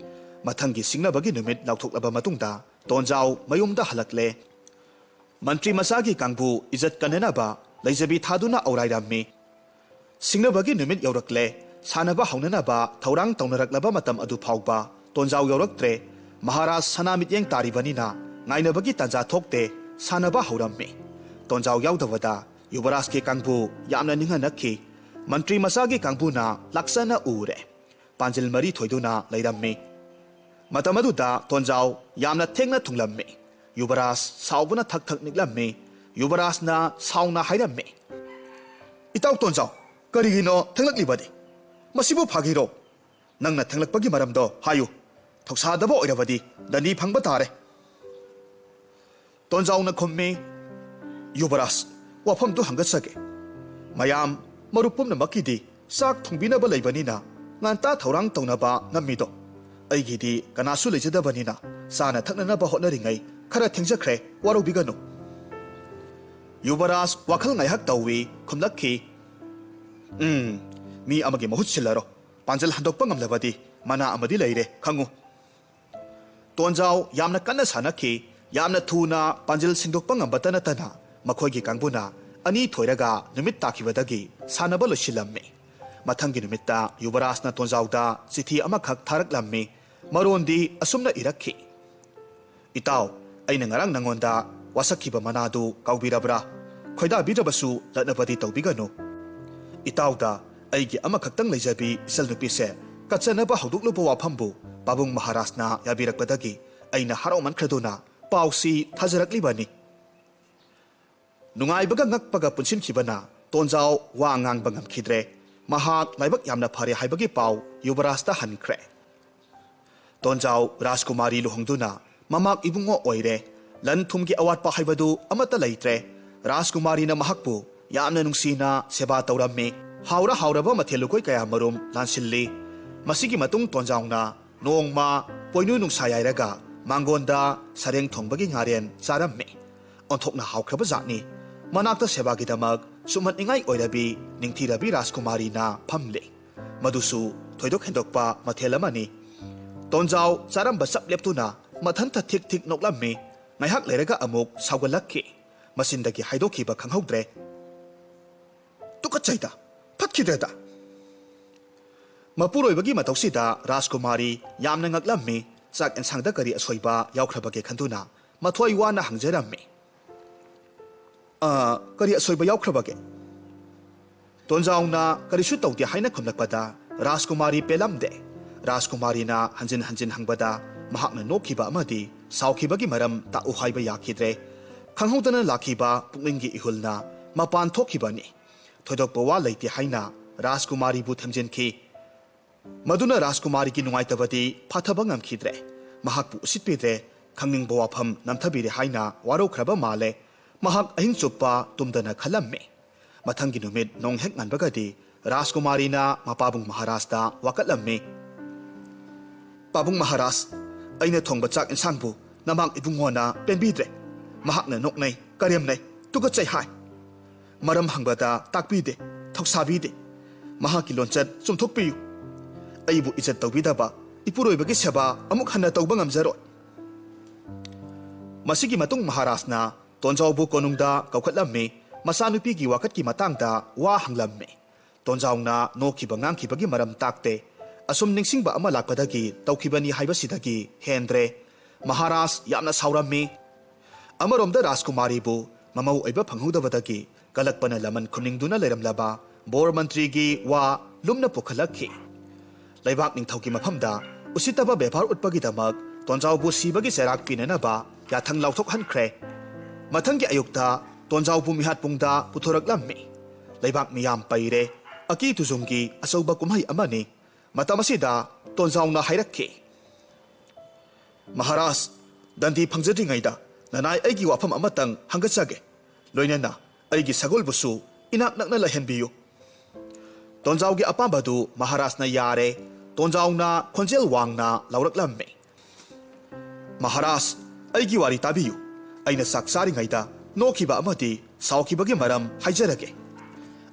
ꯃꯊꯪꯒꯤ ꯁꯤꯡꯅꯕꯒꯤ ꯅꯨꯃꯤꯠ ꯂꯥꯎꯊꯣꯛꯂꯕ ꯃꯇꯨꯡꯗ ꯇꯣꯟꯖꯥꯎ ꯃꯌꯨꯝꯗ ꯍꯜꯂꯛꯂꯦ꯫ ꯃꯟꯇ꯭ꯔꯤ ꯃꯆꯥꯒꯤ ꯀꯥꯡꯕꯨ ꯏꯖꯠ ꯀꯟꯅꯅꯕ ꯂꯩꯖꯕꯤ ꯊꯥꯗꯨꯅ ꯑꯧꯔꯥꯏꯔꯝꯃꯤ꯫ ꯁꯤꯡꯅꯕꯒꯤ ꯅꯨꯃꯤꯠ ꯌꯧꯔꯛꯂꯦ꯫ ꯁꯥꯟꯅꯕ ꯍꯧꯅꯅꯕ ꯊꯧꯔꯥꯡ ꯇꯧꯅꯔꯛꯂꯕ ꯃꯇꯝ ꯑꯗꯨ ꯐꯥꯎꯕ ꯇꯣꯟꯖꯥꯎ ꯌꯧꯔꯛꯇ꯭ꯔꯦ꯫ ꯃꯍꯥꯔꯥꯖ ꯁꯅꯥ ꯃꯤꯠꯌꯦꯡ ꯇꯥꯔꯤꯕꯅꯤꯅ ꯉꯥꯏꯅꯕꯒꯤ ꯇꯥꯟꯖꯥ ꯊꯣꯛꯇꯦ꯫ ꯁꯥꯟꯅꯕ ꯍꯧꯔꯝꯃꯤ꯫ ꯇꯣꯟꯖꯥꯎ ꯌꯥꯎꯗꯕꯗ ꯌꯨꯕꯔꯥꯖꯀꯤ ꯀꯥꯡꯕꯨ ꯌꯥꯝꯅ ꯅꯤꯡꯍꯟꯅꯈꯤ꯫ ꯃꯟꯇ꯭ꯔꯤ ꯃꯆꯥꯒꯤ ꯀꯥꯡꯕꯨꯅ ꯂꯥꯛꯆꯅ ꯎꯔꯦ꯫ ꯄꯥꯟꯖꯤꯜ ꯃꯔꯤ ꯊꯣꯏꯗꯨꯅ ꯂꯩꯔꯝꯃꯤ꯫ ꯃꯇꯝ ꯑꯗꯨꯗ ꯇꯣꯟꯖꯥꯎ ꯌꯥꯝꯅ ꯊꯦꯡꯅ ꯊꯨꯡꯂꯝꯃꯤ꯫ ꯌꯨꯕꯔꯥꯖ ꯁꯥꯎꯕꯅ ꯊꯛ ꯊꯛ ꯅꯤꯛꯂꯝꯃꯤ꯫ ꯌꯨꯕꯔꯥꯖꯅ ꯁꯥꯎꯅ ꯍꯥꯏꯔꯝꯃꯤ, "ꯏꯇꯥꯎ ꯇꯣꯟꯖꯥꯎ, ꯀꯔꯤꯒꯤꯅꯣ ꯊꯦꯡꯂꯛꯂꯤꯕꯗꯤ? ꯃꯁꯤꯕꯨ ꯐꯥꯒꯤꯔꯣ? ꯅꯪꯅ ꯊꯦꯡꯂꯛꯄꯒꯤ ꯃꯔꯝꯗꯣ ꯍꯥꯏꯌꯨ꯫ ꯊꯧꯁꯥꯗꯕ ꯑꯣꯏꯔꯕꯗꯤ ꯗꯟꯗꯤ ꯐꯪꯕ ꯇꯥꯔꯦ꯫" ꯇꯣꯟꯖꯥꯎꯅ ꯈꯨꯝꯃꯤ, "ꯌꯨꯕꯔꯥꯖ, ꯋꯥꯐꯝꯗꯨ ꯍꯪꯒꯠꯆꯒꯦ꯫ ꯃꯌꯥꯝ ꯃꯔꯨꯞ ꯄꯨꯝꯅꯃꯛꯀꯤꯗꯤ ꯆꯥꯛ ꯊꯣꯡꯕꯤꯅꯕ ꯂꯩꯕꯅꯤꯅ ꯉꯟꯇꯥ ꯊꯧꯔꯥꯡ ꯇꯧꯅꯕ ꯉꯝꯃꯤꯗꯣ꯫ ꯑꯩꯒꯤꯗꯤ ꯀꯅꯥꯁꯨ ꯂꯩꯖꯗꯕꯅꯤꯅ ꯆꯥꯅ ꯊꯛꯅꯅꯕ ꯍꯣꯠꯅꯔꯤꯉꯩ ꯈꯔ ꯊꯦꯡꯖꯈ꯭ꯔꯦ, ꯋꯥꯔꯧꯕꯤꯒꯅꯨ꯫" ꯌꯨꯕꯔꯥꯖ ꯋꯥꯈꯜ ꯉꯥꯏꯍꯥꯛ ꯇꯧꯏ, ꯈꯨꯝꯂꯛꯈꯤ, "ꯎꯝ, ꯃꯤ ꯑꯃꯒꯤ ꯃꯍꯨꯠ ꯁꯤꯜꯂꯔꯣ꯫ ꯄꯥꯟꯖꯜ ꯍꯟꯗꯣꯛꯄ ꯉꯝꯂꯕꯗꯤ ꯃꯅꯥ ꯑꯃꯗꯤ ꯂꯩꯔꯦ, ꯈꯪꯉꯨ꯫ ꯇꯣꯟꯖꯥꯎ ꯌꯥꯝꯅ ꯀꯟꯅ ꯁꯥꯟꯅꯈꯤ꯫ ꯌꯥꯝꯅ ꯊꯨꯅ ꯄꯥꯟꯖꯤꯜ ꯁꯦꯡꯗꯣꯛꯄ ꯉꯝꯕꯇ ꯅꯠꯇꯅ ꯃꯈꯣꯏꯒꯤ ꯀꯥꯡꯕꯨꯅ ꯑꯅꯤ ꯊꯣꯏꯔꯒ ꯅꯨꯃꯤꯠ ꯇꯥꯈꯤꯕꯗꯒꯤ ꯁꯥꯟꯅꯕ ꯂꯣꯏꯁꯤꯜꯂꯝꯃꯤ꯫ ꯃꯊꯪꯒꯤ ꯅꯨꯃꯤꯠꯇ ꯌꯨꯕꯔꯥꯖꯅ ꯇꯣꯟꯖꯥꯎꯗ ꯆꯤꯊꯤ ꯑꯃꯈꯛ ꯊꯥꯔꯛꯂꯝꯃꯤ꯫ ꯃꯔꯣꯟꯗꯤ ꯑꯁꯨꯝꯅ ꯏꯔꯛꯈꯤ: "ꯏꯇꯥꯎ, ꯑꯩꯅ ꯉꯔꯥꯡ ꯅꯉꯣꯟꯗ ꯋꯥꯁꯛꯈꯤꯕ ꯃꯅꯥꯗꯨ ꯀꯥꯎꯕꯤꯔꯕ꯭ꯔꯥ? ꯈꯣꯏꯗꯥꯕꯤꯗ꯭ꯔꯕꯁꯨ ꯂꯠꯅꯕꯗꯤ ꯇꯧꯕꯤꯒꯅꯨ꯫ ꯏꯇꯥꯎꯗ ꯑꯩꯒꯤ ꯑꯃꯈꯛꯇꯪ ꯂꯩꯖꯕꯤ ꯏꯆꯜ ꯅꯨꯄꯤꯁꯦ ꯀꯠꯆꯅꯕ ꯍꯧꯗꯣꯛꯂꯨꯕ ꯋꯥꯐꯝꯕꯨ ꯄꯥꯕꯨꯡ ꯃꯍꯥꯔꯥꯖꯅ ꯌꯥꯕꯤꯔꯛꯄꯗꯒꯤ ꯑꯩꯅ ꯍꯔꯥꯎꯃꯟꯈ꯭ꯔꯗꯨꯅ ꯄꯥꯎꯁꯤ ꯊꯥꯖꯔꯛꯂꯤꯕꯅꯤ"꯫ ꯅꯨꯡꯉꯥꯏꯕꯒ ꯉꯛꯄꯒ ꯄꯨꯟꯁꯤꯟꯈꯤꯕꯅ ꯇꯣꯟꯖꯥꯎ ꯋꯥ ꯉꯥꯡꯕ ꯉꯝꯈꯤꯗ꯭ꯔꯦ꯫ ꯃꯍꯥꯛ ꯂꯥꯏꯕꯛ ꯌꯥꯝꯅ ꯐꯔꯦ ꯍꯥꯏꯕꯒꯤ ꯄꯥꯎ ꯌꯨꯕꯔꯥꯖꯇ ꯍꯟꯈ꯭ꯔꯦ꯫ ꯇꯣꯟꯖꯥꯎ ꯔꯥꯖꯀꯨꯃꯥꯔꯤ ꯂꯨꯍꯣꯡꯗꯨꯅ ꯃꯃꯥꯛ ꯏꯕꯨꯡꯉꯣ ꯑꯣꯏꯔꯦ꯫ ꯂꯟ ꯊꯨꯝꯒꯤ ꯑꯋꯥꯠꯄ ꯍꯥꯏꯕꯗꯨ ꯑꯃꯠꯇ ꯂꯩꯇ꯭ꯔꯦ꯫ ꯔꯥꯖꯀꯨꯃꯥꯔꯤꯅ ꯃꯍꯥꯛꯄꯨ ꯌꯥꯝꯅ ꯅꯨꯡꯁꯤꯅ ꯁꯦꯕꯥ ꯇꯧꯔꯝꯃꯤ꯫ ꯍꯥꯎꯔ ꯍꯥꯎꯔꯕ ꯃꯊꯦꯜ ꯂꯨꯀꯣꯏ ꯀꯌꯥ ꯃꯔꯨꯝ ꯂꯥꯟꯁꯤꯜꯂꯤ꯫ ꯃꯁꯤꯒꯤ ꯃꯇꯨꯡ ꯇꯣꯟꯖꯥꯎꯅ ꯅꯣꯡꯃ ꯄꯣꯏꯅꯨ ꯅꯨꯡꯁꯥ ꯌꯥꯏꯔꯒ ꯃꯥꯡꯒꯣꯟꯗ ꯁꯔꯦꯡ ꯊꯣꯡꯕꯒꯤ ꯉꯥꯔꯦꯟ ꯆꯥꯔꯝꯃꯤ꯫ ꯑꯣꯟꯊꯣꯛꯅ ꯍꯥꯎꯈ꯭ꯔꯕ ꯖꯥꯠꯅꯤ꯫ ꯃꯅꯥꯛꯇ ꯁꯦꯕꯥꯒꯤꯗꯃꯛ ꯁꯨꯝꯍꯠꯅꯤꯡꯉꯥꯏ ꯑꯣꯏꯔꯕꯤ ꯅꯤꯡꯊꯤꯔꯕꯤ ꯔꯥꯖꯀꯨꯃꯥꯔꯤꯅ ꯐꯝꯂꯤ꯫ ꯃꯗꯨꯁꯨ ꯊꯣꯏꯗꯣꯛ ꯍꯦꯟꯗꯣꯛꯄ ꯃꯊꯦꯜ ꯑꯃꯅꯤ꯫ ꯇꯣꯟꯖꯥꯎ ꯆꯥꯔꯝꯕ ꯆꯞ ꯂꯦꯞꯇꯨꯅ ꯃꯊꯟꯇ ꯊꯤꯛ ꯊꯤꯛ ꯅꯣꯛꯂꯝꯃꯤ꯫ ꯉꯥꯏꯍꯥꯛ ꯂꯩꯔꯒ ꯑꯃꯨꯛ ꯁꯥꯎꯒꯠꯂꯛꯈꯤ꯫ ꯃꯆꯤꯟꯗꯒꯤ ꯍꯥꯏꯗꯣꯛꯈꯤꯕ ꯈꯪꯍꯧꯗ꯭ꯔꯦ꯫ "ꯇꯨꯀꯠꯆꯩꯗ, ꯐꯠꯈꯤꯗ꯭ꯔꯦꯗ"꯫ ꯃꯄꯨꯔꯣꯏꯕꯒꯤ ꯃꯇꯧꯁꯤꯗ ꯔꯥꯖꯀꯨꯃꯥꯔꯤ ꯌꯥꯝꯅ ꯉꯛꯂꯝꯃꯤ꯫ ꯆꯥꯛ ꯑꯦꯟꯁꯥꯡꯗ ꯀꯔꯤ ꯑꯁꯣꯏꯕ ꯌꯥꯎꯈ꯭ꯔꯕꯒꯦ ꯈꯟꯗꯨꯅ ꯃꯊ꯭ꯋꯥꯏ ꯋꯥꯅ ꯍꯪꯖꯔꯝꯃꯤ꯫ "ꯑ, ꯀꯔꯤ ꯑꯁꯣꯏꯕ ꯌꯥꯎꯈ꯭ꯔꯕꯒꯦ?" ꯇꯣꯟꯖꯥꯎꯅ ꯀꯔꯤꯁꯨ ꯇꯧꯗꯦ ꯍꯥꯏꯅ ꯈꯨꯝꯂꯛꯄꯗ ꯔꯥꯖꯀꯨꯃꯥꯔꯤ ꯄꯦꯜꯂꯝꯗꯦ꯫ ꯔꯥꯖꯀꯨꯃꯥꯔꯤꯅ ꯍꯟꯖꯤꯟ ꯍꯟꯖꯤꯟ ꯍꯪꯕꯗ ꯃꯍꯥꯛꯅ ꯅꯣꯛꯈꯤꯕ ꯑꯃꯗꯤ ꯁꯥꯎꯈꯤꯕꯒꯤ ꯃꯔꯝ ꯇꯥꯛꯎ ꯍꯥꯏꯕ ꯌꯥꯈꯤꯗ꯭ꯔꯦ꯫ ꯈꯪꯍꯧꯗꯅ ꯂꯥꯛꯈꯤꯕ ꯄꯨꯛꯅꯤꯡꯒꯤ ꯏꯍꯨꯜꯅ ꯃꯄꯥꯟ ꯊꯣꯛꯈꯤꯕꯅꯤ꯫ ꯊꯣꯏꯗꯣꯛꯄ ꯋꯥ ꯂꯩꯇꯦ ꯍꯥꯏꯅ ꯔꯥꯖꯀꯨꯃꯥꯔꯤꯕꯨ ꯊꯦꯝꯖꯤꯟꯈꯤ꯫ ꯃꯗꯨꯅ ꯔꯥꯖꯀꯨꯃꯥꯔꯤꯒꯤ ꯅꯨꯡꯉꯥꯏꯇꯕꯗꯤ ꯐꯥꯊꯕ ꯉꯝꯈꯤꯗ꯭ꯔꯦ꯫ ꯃꯍꯥꯛꯄꯨ ꯎꯁꯤꯠꯄꯤꯗ꯭ꯔꯦ, ꯈꯪꯅꯤꯡꯕ ꯋꯥꯐꯝ ꯅꯝꯊꯕꯤꯔꯦ ꯍꯥꯏꯅ ꯋꯥꯔꯧꯈ꯭ꯔꯕ ꯃꯥꯜꯂꯦ꯫ ꯃꯍꯥꯛ ꯑꯍꯤꯡ ꯆꯨꯞꯄ ꯇꯨꯝꯗꯅ ꯈꯜꯂꯝꯃꯤ꯫ ꯃꯊꯪꯒꯤ ꯅꯨꯃꯤꯠ ꯅꯣꯡ ꯍꯦꯛ ꯉꯟꯕꯒꯗꯤ ꯔꯥꯖꯀꯨꯃꯥꯔꯤꯅ ꯃꯄꯥꯕꯨꯡ ꯃꯍꯥꯔꯥꯖꯇ ꯋꯥꯀꯠꯂꯝꯃꯤ꯫ "ꯄꯥꯕꯨꯡ ꯃꯍꯥꯔꯥꯖ, ꯑꯩꯅ ꯊꯣꯡꯕ ꯆꯥꯛ ꯏꯟꯁꯥꯡꯕꯨ ꯅꯃꯥꯛ ꯏꯕꯨꯡꯉꯣꯅ ꯄꯦꯟꯕꯤꯗ꯭ꯔꯦ꯫ ꯃꯍꯥꯛꯅ ꯅꯣꯛꯅꯩ, ꯀꯔꯦꯝꯅꯩ, ꯇꯨꯀꯠꯆꯩ ꯍꯥꯏ꯫ ꯃꯔꯝ ꯍꯪꯕꯗ ꯇꯥꯛꯄꯤꯗꯦ, ꯊꯧꯁꯥꯕꯤꯗꯦ꯫ ꯃꯍꯥꯛꯀꯤ ꯂꯣꯟꯆꯠ ꯆꯨꯝꯊꯣꯛꯄꯤꯌꯨ"꯫ ꯑꯩꯕꯨ ꯏꯖꯠ ꯇꯧꯕꯤꯗꯕ ꯏꯄꯨꯔꯣꯏꯕꯒꯤ ꯁꯦꯕꯥ ꯑꯃꯨꯛ ꯍꯟꯅ ꯇꯧꯕ ꯉꯝꯖꯔꯣꯏ꯫ ꯃꯁꯤꯒꯤ ꯃꯇꯨꯡ ꯃꯍꯥꯔꯥꯖꯅ ꯇꯣꯟꯖꯥꯎꯕꯨ ꯀꯣꯅꯨꯡꯗ ꯀꯧꯈꯠꯂꯝꯃꯤ꯫ ꯃꯆꯥꯅꯨꯄꯤꯒꯤ ꯋꯥꯀꯠꯀꯤ ꯃꯇꯥꯡꯗ ꯋꯥ ꯍꯪꯂꯝꯃꯤ꯫ ꯇꯣꯟꯖꯥꯎꯅ ꯅꯣꯛꯈꯤꯕ ꯉꯥꯡꯈꯤꯕꯒꯤ ꯃꯔꯝ ꯇꯥꯛꯇꯦ꯫ ꯑꯁꯨꯝ ꯅꯤꯡꯁꯤꯡꯕ ꯑꯃ ꯂꯥꯛꯄꯗꯒꯤ ꯇꯧꯈꯤꯕꯅꯤ ꯍꯥꯏꯕꯁꯤꯗꯒꯤ ꯍꯦꯟꯗ꯭ꯔꯦ꯫ ꯃꯍꯥꯔꯥꯖ ꯌꯥꯝꯅ ꯁꯥꯎꯔꯝꯃꯤ꯫ ꯑꯃꯔꯣꯝꯗ ꯔꯥꯖꯀꯨꯃꯥꯔꯤꯕꯨ ꯃꯃꯧ ꯑꯣꯏꯕ ꯐꯪꯍꯧꯗꯕꯗꯒꯤ ꯀꯂꯛꯄꯅ ꯂꯃꯟ ꯈꯨꯝꯅꯤꯡꯗꯨꯅ ꯂꯩꯔꯝꯂꯕ ꯕꯣꯔ ꯃꯟꯇ꯭ꯔꯤꯒꯤ ꯋꯥ ꯂꯨꯝꯅ ꯄꯨꯈꯠꯂꯛꯈꯤ꯫ ꯂꯩꯕꯥꯛ ꯅꯤꯡꯊꯧꯒꯤ ꯃꯐꯝꯗ ꯎꯁꯤꯠꯇꯕ ꯕꯦꯕꯥꯔ ꯎꯠꯄꯒꯤꯗꯃꯛ ꯇꯣꯟꯖꯥꯎꯕꯨ ꯁꯤꯕꯒꯤ ꯆꯩꯔꯥꯛ ꯄꯤꯅꯅꯕ ꯌꯥꯊꯪ ꯂꯥꯎꯊꯣꯛꯍꯟꯈ꯭ꯔꯦ꯫ ꯃꯊꯪꯒꯤ ꯑꯌꯨꯛꯇ ꯇꯣꯟꯖꯥꯎꯕꯨ ꯃꯤꯍꯥꯠꯄꯨꯡꯗ ꯄꯨꯊꯣꯔꯛꯂꯝꯃꯤ꯫ ꯂꯩꯕꯥꯛ ꯃꯤꯌꯥꯝ ꯄꯩꯔꯦ꯫ ꯑꯀꯤ ꯇꯨꯖꯨꯡꯒꯤ ꯑꯆꯧꯕ ꯀꯨꯝꯍꯩ ꯑꯃꯅꯤ꯫ ꯃꯇꯝ ꯑꯁꯤꯗ ꯇꯣꯟꯖꯥꯎꯅ ꯍꯥꯏꯔꯛꯈꯤ, "ꯃꯍꯥꯔꯥꯖ, ꯗꯟꯗꯤ ꯐꯪꯖꯗ꯭ꯔꯤꯉꯩꯗ ꯅꯅꯥꯏ ꯑꯩꯒꯤ ꯋꯥꯐꯝ ꯑꯃꯇꯪ ꯍꯪꯒꯠꯆꯒꯦ꯫ ꯂꯣꯏꯅꯅ ꯑꯩꯒꯤ ꯁꯒꯣꯜꯕꯨꯁꯨ ꯏꯅꯥꯛ ꯅꯛꯅ ꯂꯩꯍꯟꯕꯤꯌꯨ꯫" ꯇꯣꯟꯖꯥꯎꯒꯤ ꯑꯄꯥꯝꯕꯗꯨ ꯃꯍꯥꯔꯥꯖꯅ ꯌꯥꯔꯦ꯫ ꯇꯣꯟꯖꯥꯎꯅ ꯈꯣꯟꯖꯦꯜ ꯋꯥꯡꯅ ꯂꯥꯎꯔꯛꯂꯝꯃꯤ, "ꯃꯍꯥꯔꯥꯖ, ꯑꯩꯒꯤ ꯋꯥꯔꯤ ꯇꯥꯕꯤꯌꯨ꯫ ꯑꯩꯅ ꯆꯥꯛ ꯆꯥꯔꯤꯉꯩꯗ ꯅꯣꯛꯈꯤꯕ ꯑꯃꯗꯤ ꯁꯥꯎꯈꯤꯕꯒꯤ ꯃꯔꯝ ꯍꯥꯏꯖꯔꯒꯦ꯫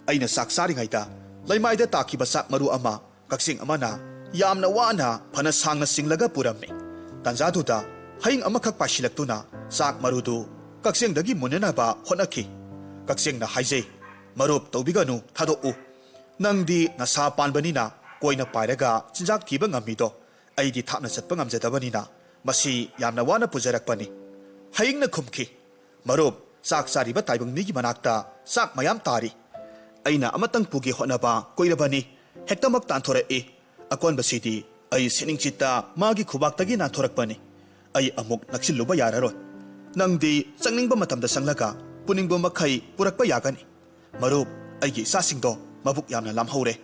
ꯑꯩꯅ ꯆꯥꯛ ꯆꯥꯔꯤꯉꯩꯗ ꯂꯩꯃꯥꯏꯗ ꯇꯥꯈꯤꯕ ꯆꯥꯛ ꯃꯔꯨ ꯑꯃ ꯀꯛꯆꯦꯡ ꯑꯃꯅ ꯌꯥꯝꯅ ꯋꯥꯅ ꯐꯅ ꯁꯥꯡꯅ ꯆꯤꯡꯂꯒ ꯄꯨꯔꯝꯃꯤ꯫ ꯇꯥꯟꯖꯥꯗꯨꯗ ꯍꯌꯤꯡ ꯑꯃꯈꯛ ꯄꯥꯏꯁꯤꯜꯂꯛꯇꯨꯅ ꯆꯥꯛ ꯃꯔꯨꯗꯨ ꯀꯛꯆꯦꯡꯗꯒꯤ ꯃꯨꯟꯅꯅꯕ ꯍꯣꯠꯅꯈꯤ꯫ ꯀꯛꯆꯦꯡꯅ ꯍꯥꯏꯖꯩ, 'ꯃꯔꯨꯞ ꯇꯧꯕꯤꯒꯅꯨ, ꯊꯥꯗꯣꯛꯎ꯫ ꯅꯪꯗꯤ ꯅꯁꯥ ꯄꯥꯟꯕꯅꯤꯅ ꯀꯣꯏꯅ ꯄꯥꯏꯔꯒ ꯆꯤꯟꯖꯥꯛ ꯊꯤꯕ ꯉꯝꯃꯤꯗꯣ꯫ ꯑꯩꯗꯤ ꯊꯥꯞꯅ ꯆꯠꯄ ꯉꯝꯖꯗꯕꯅꯤꯅ ꯃꯁꯤ ꯌꯥꯝꯅ ꯋꯥꯅ ꯄꯨꯖꯔꯛꯄꯅꯤ.' ꯍꯌꯤꯡꯅ ꯈꯨꯝꯈꯤ, 'ꯃꯔꯨꯞ, ꯆꯥꯛ ꯆꯥꯔꯤꯕ ꯇꯥꯏꯕꯪ ꯃꯤꯒꯤ ꯃꯅꯥꯛꯇ ꯆꯥꯛ ꯃꯌꯥꯝ ꯇꯥꯔꯤ꯫ ꯑꯩꯅ ꯑꯃꯇꯪ ꯄꯨꯒꯦ ꯍꯣꯠꯅꯕ ꯀꯨꯏꯔꯕꯅꯤ, ꯍꯦꯛꯇꯃꯛ ꯇꯥꯟꯊꯣꯔꯛꯏ꯫ ꯑꯀꯣꯟꯕꯁꯤꯗꯤ ꯑꯩ ꯁꯤꯅꯤꯡꯆꯤꯠꯇ ꯃꯥꯒꯤ ꯈꯨꯕꯥꯛꯇꯒꯤ ꯅꯥꯟꯊꯣꯔꯛꯄꯅꯤ꯫ ꯑꯩ ꯑꯃꯨꯛ ꯅꯛꯁꯤꯜꯂꯨꯕ ꯌꯥꯔꯔꯣꯏ꯫ ꯅꯪꯗꯤ ꯆꯪꯅꯤꯡꯕ ꯃꯇꯝꯗ ꯆꯪꯂꯒ ꯄꯨꯅꯤꯡꯕ ꯃꯈꯩ ꯄꯨꯔꯛꯄ ꯌꯥꯒꯅꯤ꯫ ꯃꯔꯨꯞ, ꯑꯩꯒꯤ ꯏꯆꯥꯁꯤꯡꯗꯣ ꯃꯕꯨꯛ ꯌꯥꯝꯅ ꯂꯥꯝꯍꯧꯔꯦ꯫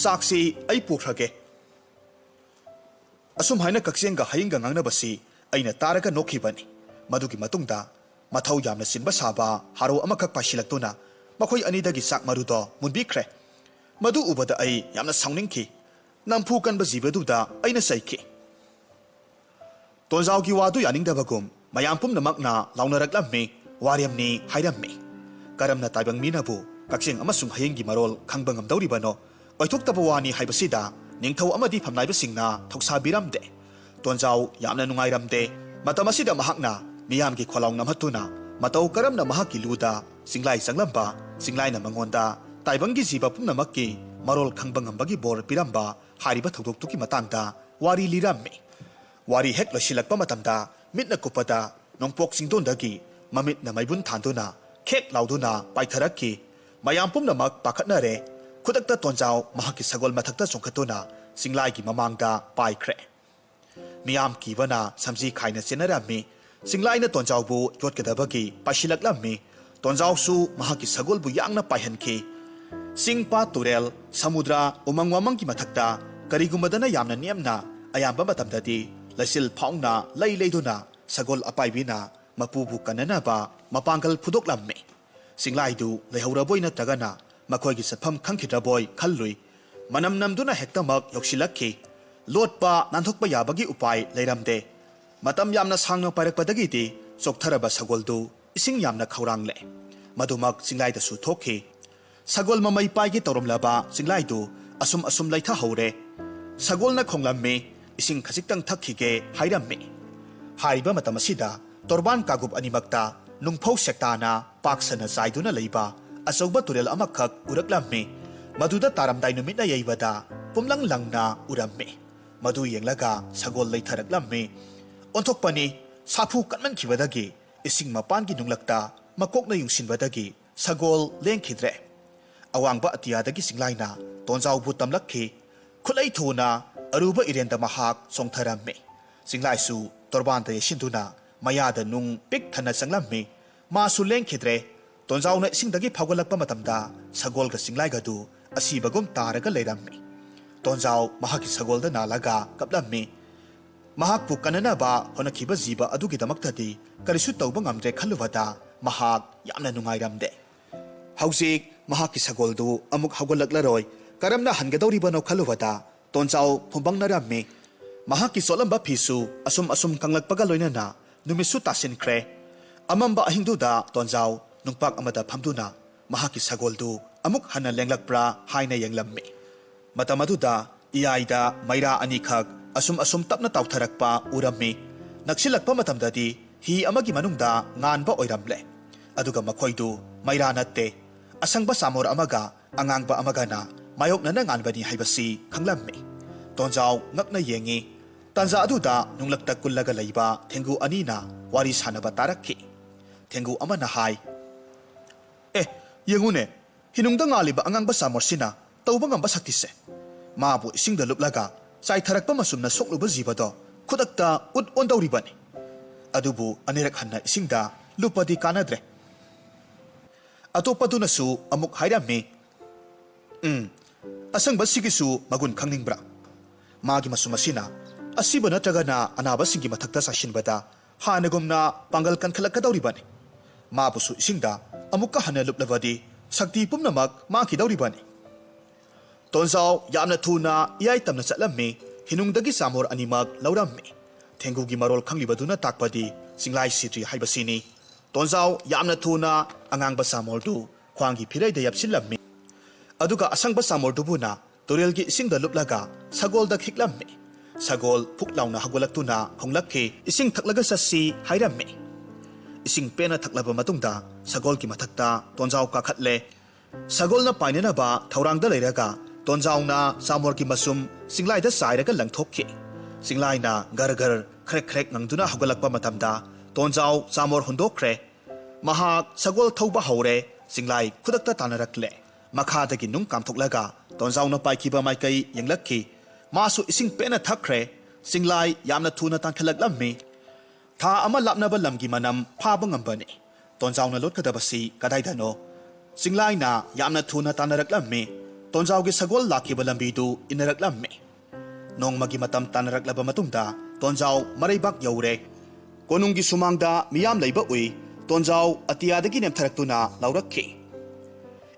ꯆꯥꯛꯁꯤ ꯑꯩ ꯄꯨꯈ꯭ꯔꯒꯦ.' ꯑꯁꯨꯝ ꯍꯥꯏꯅ ꯀꯛꯆꯦꯡꯒ ꯍꯌꯤꯡꯒ ꯉꯥꯡꯅꯕꯁꯤ ꯑꯩꯅ ꯇꯥꯔꯒ ꯅꯣꯛꯈꯤꯕꯅꯤ꯫ ꯃꯗꯨꯒꯤ ꯃꯇꯨꯡꯗ ꯃꯊꯧ ꯌꯥꯝꯅ ꯆꯤꯟꯕ ꯁꯥꯕ ꯍꯥꯔꯣ ꯑꯃꯈꯛ ꯄꯥꯏꯁꯤꯜꯂꯛꯇꯨꯅ ꯃꯈꯣꯏ ꯑꯅꯤꯗꯒꯤ ꯆꯥꯛ ꯃꯔꯨꯗꯣ ꯃꯨꯟꯕꯤꯈ꯭ꯔꯦ꯫ ꯃꯗꯨ ꯎꯕꯗ ꯑꯩ ꯌꯥꯝꯅ ꯁꯥꯎꯅꯤꯡꯈꯤ꯫ ꯅꯝꯐꯨ ꯀꯟꯕ ꯖꯤꯕꯗꯨꯗ ꯑꯩꯅ ꯆꯩꯈꯤ꯫ ꯇꯣꯟꯖꯥꯎꯒꯤ ꯋꯥꯗꯨ ꯌꯥꯅꯤꯡꯗꯕꯒꯨꯝ ꯃꯌꯥꯝ ꯄꯨꯝꯅꯃꯛꯅ ꯂꯥꯎꯅꯔꯛꯂꯝꯃꯤ, ꯋꯥꯔꯦꯝꯅꯤ ꯍꯥꯏꯔꯝꯃꯤ꯫ ꯀꯔꯝꯅ ꯇꯥꯏꯕꯪ ꯃꯤꯅꯕꯨ ꯀꯛꯆꯦꯡ ꯑꯃꯁꯨꯡ ꯍꯌꯤꯡꯒꯤ ꯃꯔꯣꯜ ꯈꯪꯕ ꯉꯝꯗꯧꯔꯤꯕꯅꯣ? ꯑꯣꯏꯊꯣꯛꯇꯕ ꯋꯥꯅꯤ ꯍꯥꯏꯕꯁꯤꯗ ꯅꯤꯡꯊꯧ ꯑꯃꯗꯤ ꯐꯝꯅꯥꯏꯕꯁꯤꯡꯅ ꯊꯧꯁꯥꯕꯤꯔꯝꯗꯦ꯫ ꯇꯣꯟꯖꯥꯎ ꯌꯥꯝꯅ ꯅꯨꯡꯉꯥꯏꯔꯝꯗꯦ꯫ ꯃꯇꯝ ꯑꯁꯤꯗ ꯃꯍꯥꯛꯅ ꯃꯤꯌꯥꯝꯒꯤ ꯈꯣꯜꯂꯥꯎ ꯅꯝꯍꯠꯇꯨꯅ ꯃꯇꯧ ꯀꯔꯝꯅ ꯃꯍꯥꯛꯀꯤ ꯂꯨꯗ ꯆꯤꯡꯂꯥꯏ ꯆꯪꯂꯝꯕ, ꯆꯤꯡꯂꯥꯏꯅ ꯃꯉꯣꯟꯗ ꯇꯥꯏꯕꯪꯒꯤ ꯖꯤꯕ ꯄꯨꯝꯅꯃꯛꯀꯤ ꯃꯔꯣꯜ ꯈꯪꯕ ꯉꯝꯕꯒꯤ ꯕꯣꯔ ꯄꯤꯔꯝꯕ ꯍꯥꯏꯔꯤꯕ ꯊꯧꯗꯣꯛꯇꯨꯒꯤ ꯃꯇꯥꯡꯗ ꯋꯥꯔꯤ ꯂꯤꯔꯝꯃꯤ꯫ ꯋꯥꯔꯤ ꯍꯦꯛ ꯂꯣꯏꯁꯤꯜꯂꯛꯄ ꯃꯇꯝꯗ ꯃꯤꯠꯅ ꯀꯨꯞꯄꯗ ꯅꯣꯡꯄꯣꯛ ꯆꯤꯡꯗꯣꯟꯗꯒꯤ ꯃꯃꯤꯠꯅ ꯃꯩꯕꯨꯟ ꯊꯥꯟꯗꯨꯅ ꯈꯦꯛ ꯂꯥꯎꯗꯨꯅ ꯄꯥꯏꯊꯔꯛꯈꯤ꯫ ꯃꯌꯥꯝ ꯄꯨꯝꯅꯃꯛ ꯄꯥꯈꯠꯅꯔꯦ꯫ ꯈꯨꯗꯛꯇ ꯇꯣꯟꯖꯥꯎ ꯃꯍꯥꯛꯀꯤ ꯁꯒꯣꯜ ꯃꯊꯛꯇ ꯆꯣꯡꯈꯠꯇꯨꯅ ꯆꯤꯡꯂꯥꯏꯒꯤ ꯃꯃꯥꯡꯗ ꯄꯥꯏꯈ꯭ꯔꯦ꯫ ꯃꯤꯌꯥꯝ ꯀꯤꯕꯅ ꯁꯝꯖꯤ ꯈꯥꯏꯅ ꯆꯦꯟꯅꯔꯝꯃꯤ꯫ ꯆꯤꯡꯂꯥꯏꯅ ꯇꯣꯟꯖꯥꯎꯕꯨ ꯌꯣꯠꯀꯗꯕꯒꯤ ꯄꯥꯏꯁꯤꯜꯂꯛꯂꯝꯃꯤ꯫ ꯇꯣꯟꯖꯥꯎꯁꯨ ꯃꯍꯥꯛꯀꯤ ꯁꯒꯣꯜꯕꯨ ꯌꯥꯡꯅ ꯄꯥꯏꯍꯟꯈꯤ꯫ ꯆꯤꯡ, ꯄꯥꯠ, ꯇꯨꯔꯦꯜ, ꯁꯃꯨꯗ꯭ꯔ, ꯎꯃꯪ ꯋꯥꯃꯪꯒꯤ ꯃꯊꯛꯇ ꯀꯔꯤꯒꯨꯝꯕꯗꯅ ꯌꯥꯝꯅ ꯅꯦꯝꯅ, ꯑꯌꯥꯝꯕ ꯃꯇꯝꯗꯗꯤ ꯂꯩꯆꯤꯜ ꯐꯥꯎꯅ ꯂꯩ ꯂꯩꯗꯨꯅ ꯁꯒꯣꯜ ꯑꯄꯥꯏꯕꯤꯅ ꯃꯄꯨꯕꯨ ꯀꯟꯅꯅꯕ ꯃꯄꯥꯡꯒꯜ ꯐꯨꯗꯣꯛꯂꯝꯃꯤ꯫ ꯆꯤꯡꯂꯥꯏꯗꯨ ꯂꯩꯍꯧꯔꯕꯣꯏ ꯅꯠꯇ꯭ꯔꯒꯅ ꯃꯈꯣꯏꯒꯤ ꯆꯠꯐꯝ ꯈꯪꯈꯤꯗ꯭ꯔꯕꯣꯏ ꯈꯜꯂꯨꯏ꯫ ꯃꯅꯝ ꯅꯝꯗꯨꯅ ꯍꯦꯛꯇꯃꯛ ꯌꯧꯁꯤꯜꯂꯛꯈꯤ꯫ ꯂꯣꯠꯄ ꯅꯥꯟꯊꯣꯛꯄ ꯌꯥꯕꯒꯤ ꯎꯄꯥꯏ ꯂꯩꯔꯝꯗꯦ꯫ ꯃꯇꯝ ꯌꯥꯝꯅ ꯁꯥꯡꯅ ꯄꯥꯏꯔꯛꯄꯗꯒꯤꯗꯤ ꯆꯣꯛꯊꯔꯕ ꯁꯒꯣꯜꯗꯨ ꯏꯁꯤꯡ ꯌꯥꯝꯅ ꯈꯧꯔꯥꯡꯂꯦ꯫ ꯃꯗꯨꯃꯛ ꯆꯤꯡꯂꯥꯏꯗꯁꯨ ꯊꯣꯛꯈꯤ꯫ ꯁꯒꯣꯜ ꯃꯃꯩ ꯄꯥꯏꯒꯦ ꯇꯧꯔꯝꯂꯕ ꯆꯤꯡꯂꯥꯏꯗꯨ ꯑꯁꯨꯝ ꯑꯁꯨꯝ ꯂꯩꯊꯍꯧꯔꯦ꯫ ꯁꯒꯣꯜꯅ ꯈꯣꯡꯂꯝꯃꯤ, "ꯏꯁꯤꯡ ꯈꯖꯤꯛꯇꯪ ꯊꯛꯈꯤꯒꯦ" ꯍꯥꯏꯔꯝꯃꯤ꯫ ꯍꯥꯏꯔꯤꯕ ꯃꯇꯝ ꯑꯁꯤꯗ ꯇꯣꯔꯕꯥꯟ ꯀꯥꯒꯨꯞ ꯑꯅꯤꯃꯛꯇ ꯅꯨꯡꯐꯧ ꯁꯦꯛꯇꯥꯅ ꯄꯥꯛ ꯁꯟꯅ ꯆꯥꯏꯗꯨꯅ ꯂꯩꯕ ꯑꯆꯧꯕ ꯇꯨꯔꯦꯜ ꯑꯃꯈꯛ ꯎꯔꯛꯂꯝꯃꯤ꯫ ꯃꯗꯨꯗ ꯇꯥꯔꯝꯗꯥꯏ ꯅꯨꯃꯤꯠꯅ ꯌꯩꯕꯗ ꯄꯨꯝꯂꯪ ꯂꯪꯅ ꯎꯔꯝꯃꯤ꯫ ꯃꯗꯨ ꯌꯦꯡꯂꯒ ꯁꯒꯣꯜ ꯂꯩꯊꯔꯛꯂꯝꯃꯤ꯫ ꯑꯣꯟꯊꯣꯛꯄꯅꯤ, ꯁꯥꯐꯨ ꯀꯟꯃꯟꯈꯤꯕꯗꯒꯤ ꯏꯁꯤꯡ ꯃꯄꯥꯟꯒꯤ ꯅꯨꯡꯂꯛꯇ ꯃꯀꯣꯛꯅ ꯌꯨꯡꯁꯤꯟꯕꯗꯒꯤ ꯁꯒꯣꯜ ꯂꯦꯡꯈꯤꯗ꯭ꯔꯦ꯫ ꯑꯋꯥꯡꯕ ꯑꯇꯤꯌꯥꯗꯒꯤ ꯆꯤꯡꯂꯥꯏꯅ ꯇꯣꯟꯖꯥꯎꯕꯨ ꯇꯝꯂꯛꯈꯤ꯫ ꯈꯨꯠꯂꯩ ꯊꯨꯅ ꯑꯔꯨꯕ ꯏꯔꯦꯟꯗ ꯃꯍꯥꯛ ꯆꯣꯡꯊꯔꯝꯃꯤ꯫ ꯆꯤꯡꯂꯥꯏꯁꯨ ꯇꯣꯔꯕꯥꯟꯗ ꯌꯩꯁꯤꯟꯗꯨꯅ ꯃꯌꯥꯗ ꯅꯨꯡ ꯄꯤꯛ ꯊꯟꯅ ꯆꯪꯂꯝꯃꯤ꯫ ꯃꯥꯁꯨ ꯂꯦꯡꯈꯤꯗ꯭ꯔꯦ꯫ ꯇꯣꯟꯖꯥꯎꯅ ꯏꯁꯤꯡꯗꯒꯤ ꯐꯥꯎꯒꯠꯂꯛꯄ ꯃꯇꯝꯗ ꯁꯒꯣꯜꯒ ꯆꯤꯡꯂꯥꯏꯒꯗꯨ ꯑꯁꯤꯕꯒꯨꯝ ꯇꯥꯔꯒ ꯂꯩꯔꯝꯃꯤ꯫ ꯇꯣꯟꯖꯥꯎ ꯃꯍꯥꯛꯀꯤ ꯁꯒꯣꯜꯗ ꯅꯥꯜꯂꯒ ꯀꯞꯂꯝꯃꯤ꯫ ꯃꯍꯥꯛꯄꯨ ꯀꯟꯅꯅꯕ ꯍꯣꯠꯅꯈꯤꯕ ꯖꯤꯕ ꯑꯗꯨꯒꯤꯗꯃꯛꯇꯗꯤ ꯀꯔꯤꯁꯨ ꯇꯧꯕ ꯉꯝꯗ꯭ꯔꯦ ꯈꯜꯂꯨꯕꯗ ꯃꯍꯥꯛ ꯌꯥꯝꯅ ꯅꯨꯡꯉꯥꯏꯔꯝꯗꯦ꯫ ꯍꯧꯖꯤꯛ ꯃꯍꯥꯛꯀꯤ ꯁꯒꯣꯜꯗꯨ ꯑꯃꯨꯛ ꯍꯧꯒꯠꯂꯛꯂꯔꯣꯏ꯫ ꯀꯔꯝꯅ ꯍꯟꯒꯗꯧꯔꯤꯕꯅꯣ ꯈꯜꯂꯨꯕꯗ ꯇꯣꯟꯖꯥꯎ ꯐꯨꯝꯕꯪꯅꯔꯝꯃꯤ꯫ ꯃꯍꯥꯛꯀꯤ ꯆꯣꯠꯂꯝꯕ ꯐꯤꯁꯨ ꯑꯁꯨꯝ ꯑꯁꯨꯝ ꯀꯪꯂꯛꯄꯒ ꯂꯣꯏꯅꯅ ꯅꯨꯃꯤꯠꯁꯨ ꯇꯥꯁꯤꯟꯈ꯭ꯔꯦ꯫ ꯑꯃꯝꯕ ꯑꯍꯤꯡꯗꯨꯗ ꯇꯣꯟꯖꯥꯎ ꯅꯨꯡꯄꯥꯛ ꯑꯃꯗ ꯐꯝꯗꯨꯅ ꯃꯍꯥꯛꯀꯤ ꯁꯒꯣꯜꯗꯨ ꯑꯃꯨꯛ ꯍꯟꯅ ꯂꯦꯡꯂꯛꯄ꯭ꯔꯥ ꯍꯥꯏꯅ ꯌꯦꯡꯂꯝꯃꯤ꯫ ꯃꯇꯝ ꯑꯗꯨꯗ ꯏꯌꯥꯏꯗ ꯃꯩꯔꯥ ꯑꯅꯤꯈꯛ ꯑꯁꯨꯝ ꯑꯁꯨꯝ ꯇꯞꯅ ꯇꯥꯎꯊꯔꯛꯄ ꯎꯔꯝꯃꯤ꯫ ꯅꯛꯁꯤꯜꯂꯛꯄ ꯃꯇꯝꯗꯗꯤ ꯍꯤ ꯑꯃꯒꯤ ꯃꯅꯨꯡꯗ ꯉꯥꯟꯕ ꯑꯣꯏꯔꯝꯂꯦ꯫ ꯑꯗꯨꯒ ꯃꯈꯣꯏꯗꯨ ꯃꯩꯔꯥ ꯅꯠꯇꯦ, ꯑꯁꯪꯕ ꯆꯥꯃꯣꯔ ꯑꯃꯒ ꯑꯉꯥꯡꯕ ꯑꯃꯒꯅ ꯃꯥꯌꯣꯛꯅꯅ ꯉꯥꯟꯕꯅꯤ ꯍꯥꯏꯕꯁꯤ ꯈꯪꯂꯝꯃꯤ꯫ ꯇꯣꯟꯖꯥꯎ ꯉꯛꯅ ꯌꯦꯡꯉꯤ꯫ ꯇꯥꯟꯖꯥ ꯑꯗꯨꯗ ꯅꯨꯡꯂꯛꯇ ꯀꯨꯜꯂꯒ ꯂꯩꯕ ꯊꯦꯡꯒꯨ ꯑꯅꯤꯅ ꯋꯥꯔꯤ ꯁꯥꯟꯅꯕ ꯇꯥꯔꯛꯈꯤ꯫ ꯊꯦꯡꯒꯨ ꯑꯃꯅ ꯍꯥꯏ, "ꯑꯦ, ꯌꯦꯡꯉꯨꯅꯦ, ꯍꯤꯅꯨꯡꯗ ꯉꯥꯜꯂꯤꯕ ꯑꯉꯥꯡꯕ ꯆꯥꯃꯣꯔꯁꯤꯅ ꯇꯧꯕ ꯉꯝꯕ ꯁꯛꯇꯤꯁꯦ꯫ ꯃꯥꯕꯨ ꯏꯁꯤꯡꯗ ꯂꯨꯞꯂꯒ ꯆꯥꯏꯊꯔꯛꯄ ꯃꯆꯨꯝꯅ ꯁꯣꯛꯂꯨꯕ ꯖꯤꯕꯗꯣ ꯈꯨꯗꯛꯇ ꯎꯠ ꯑꯣꯟꯗꯧꯔꯤꯕꯅꯤ꯫ ꯑꯗꯨꯕꯨ ꯑꯅꯤꯔꯛ ꯍꯟꯅ ꯏꯁꯤꯡꯗ ꯂꯨꯞꯄꯗꯤ ꯀꯥꯟꯅꯗ꯭ꯔꯦ꯫" ꯑꯇꯣꯞꯄꯗꯨꯅꯁꯨ ꯑꯃꯨꯛ ꯍꯥꯏꯔꯝꯃꯤ, "ꯎꯝ, ꯑꯁꯪꯕꯁꯤꯒꯤꯁꯨ ꯃꯒꯨꯟ ꯈꯪꯅꯤꯡꯕ꯭ꯔꯥ? ꯃꯥꯒꯤ ꯃꯆꯨꯝ ꯑꯁꯤꯅ ꯑꯁꯤꯕ ꯅꯠꯇ꯭ꯔꯒꯅ ꯑꯅꯥꯕꯁꯤꯡꯒꯤ ꯃꯊꯛꯇ ꯆꯥꯏꯁꯤꯟꯕꯗ ꯍꯥꯟꯅꯒꯨꯝꯅ ꯄꯥꯡꯒꯜ ꯀꯟꯈꯠꯂꯛꯀꯗꯧꯔꯤꯕꯅꯤ꯫ ꯃꯥꯕꯨꯁꯨ ꯏꯁꯤꯡꯗ ꯑꯃꯨꯛꯀ ꯍꯟꯅ ꯂꯨꯞꯂꯕꯗꯤ ꯁꯛꯇꯤ ꯄꯨꯝꯅꯃꯛ ꯃꯥꯡꯈꯤꯗꯧꯔꯤꯕꯅꯤ꯫" ꯇꯣꯟꯖꯥꯎ ꯌꯥꯝꯅ ꯊꯨꯅ ꯏꯌꯥꯏ ꯇꯝꯅ ꯆꯠꯂꯝꯃꯤ꯫ ꯍꯤꯅꯨꯡꯗꯒꯤ ꯆꯥꯃꯣꯔ ꯑꯅꯤꯃꯛ ꯂꯧꯔꯝꯃꯤ꯫ ꯊꯦꯡꯒꯨꯒꯤ ꯃꯔꯣꯜ ꯈꯪꯂꯤꯕꯗꯨꯅ ꯇꯥꯛꯄꯗꯤ ꯆꯤꯡꯂꯥꯏ ꯁꯤꯗ꯭ꯔꯤ ꯍꯥꯏꯕꯁꯤꯅꯤ꯫ ꯇꯣꯟꯖꯥꯎ ꯌꯥꯝꯅ ꯊꯨꯅ ꯑꯉꯥꯡꯕ ꯆꯥꯃꯣꯔꯗꯨ ꯈ꯭ꯋꯥꯡꯒꯤ ꯐꯤꯔꯩꯗ ꯌꯥꯞꯁꯤꯜꯂꯝꯃꯤ꯫ ꯑꯗꯨꯒ ꯑꯁꯪꯕ ꯆꯥꯃꯣꯔꯗꯨꯕꯨꯅ ꯇꯨꯔꯦꯜꯒꯤ ꯏꯁꯤꯡꯗ ꯂꯨꯞꯂꯒ ꯁꯒꯣꯜꯗ ꯈꯤꯛꯂꯝꯃꯤ꯫ ꯁꯒꯣꯜ ꯐꯨꯛ ꯂꯥꯎꯅ ꯍꯧꯒꯠꯂꯛꯇꯨꯅ ꯈꯣꯡꯂꯛꯈꯤ, "ꯏꯁꯤꯡ ꯊꯛꯂꯒ ꯆꯠꯁꯤ" ꯍꯥꯏꯔꯝꯃꯤ꯫ ꯏꯁꯤꯡ ꯄꯦꯟꯅ ꯊꯛꯂꯕ ꯃꯇꯨꯡꯗ ꯁꯒꯣꯜꯒꯤ ꯃꯊꯛꯇ ꯇꯣꯟꯖꯥꯎ ꯀꯥꯈꯠꯂꯦ꯫ ꯁꯒꯣꯜꯅ ꯄꯥꯏꯅꯅꯕ ꯊꯧꯔꯥꯡꯗ ꯂꯩꯔꯒ ꯇꯣꯟꯖꯥꯎꯅ ꯆꯥꯃꯣꯔꯒꯤ ꯃꯆꯨꯝ ꯆꯤꯡꯂꯥꯏꯗ ꯆꯥꯏꯔꯒ ꯂꯪꯊꯣꯛꯈꯤ꯫ ꯆꯤꯡꯂꯥꯏꯅ ꯒꯔ ꯒꯔ ꯈ꯭ꯔꯦꯛ ꯈ꯭ꯔꯦꯛ ꯉꯪꯗꯨꯅ ꯍꯧꯒꯠꯂꯛꯄ ꯃꯇꯝꯗ ꯇꯣꯟꯖꯥꯎ ꯆꯥꯃꯣꯔ ꯍꯨꯟꯗꯣꯛꯈ꯭ꯔꯦ꯫ ꯃꯍꯥꯛ ꯁꯒꯣꯜ ꯊꯧꯕ ꯍꯧꯔꯦ꯫ ꯆꯤꯡꯂꯥꯏ ꯈꯨꯗꯛꯇ ꯇꯥꯟꯅꯔꯛꯂꯦ꯫ ꯃꯈꯥꯗꯒꯤ ꯅꯨꯡ ꯀꯥꯝꯊꯣꯛꯂꯒ ꯇꯣꯟꯖꯥꯎꯅ ꯄꯥꯏꯈꯤꯕ ꯃꯥꯏꯀꯩ ꯌꯦꯡꯂꯛꯈꯤ꯫ ꯃꯥꯁꯨ ꯏꯁꯤꯡ ꯄꯦꯟꯅ ꯊꯛꯈ꯭ꯔꯦ꯫ ꯆꯤꯡꯂꯥꯏ ꯌꯥꯝꯅ ꯊꯨꯅ ꯇꯥꯟꯈꯠꯂꯛꯂꯝꯃꯤ꯫ ꯊꯥ ꯑꯃ ꯂꯥꯞꯅꯕ ꯂꯝꯒꯤ ꯃꯅꯝ ꯐꯥꯕ ꯉꯝꯕꯅꯤ꯫ ꯇꯣꯟꯖꯥꯎꯅ ꯂꯣꯠꯀꯗꯕꯁꯤ ꯀꯗꯥꯏꯗꯅꯣ? ꯆꯤꯡꯂꯥꯏꯅ ꯌꯥꯝꯅ ꯊꯨꯅ ꯇꯥꯟꯅꯔꯛꯂꯝꯃꯤ꯫ ꯇꯣꯟꯖꯥꯎꯒꯤ ꯁꯒꯣꯜ ꯂꯥꯛꯈꯤꯕ ꯂꯝꯕꯤꯗꯨ ꯏꯟꯅꯔꯛꯂꯝꯃꯤ꯫ ꯅꯣꯡꯃꯒꯤ ꯃꯇꯝ ꯇꯥꯟꯅꯔꯛꯂꯕ ꯃꯇꯨꯡꯗ ꯇꯣꯟꯖꯥꯎ ꯃꯔꯩꯕꯥꯛ ꯌꯧꯔꯦ꯫ ꯀꯣꯅꯨꯡꯒꯤ ꯁꯨꯃꯥꯡꯗ ꯃꯤꯌꯥꯝ ꯂꯩꯕ ꯎꯏ꯫ ꯇꯣꯟꯖꯥꯎ ꯑꯇꯤꯌꯥꯗꯒꯤ ꯅꯦꯝꯊꯔꯛꯇꯨꯅ ꯂꯥꯎꯔꯛꯈꯤ,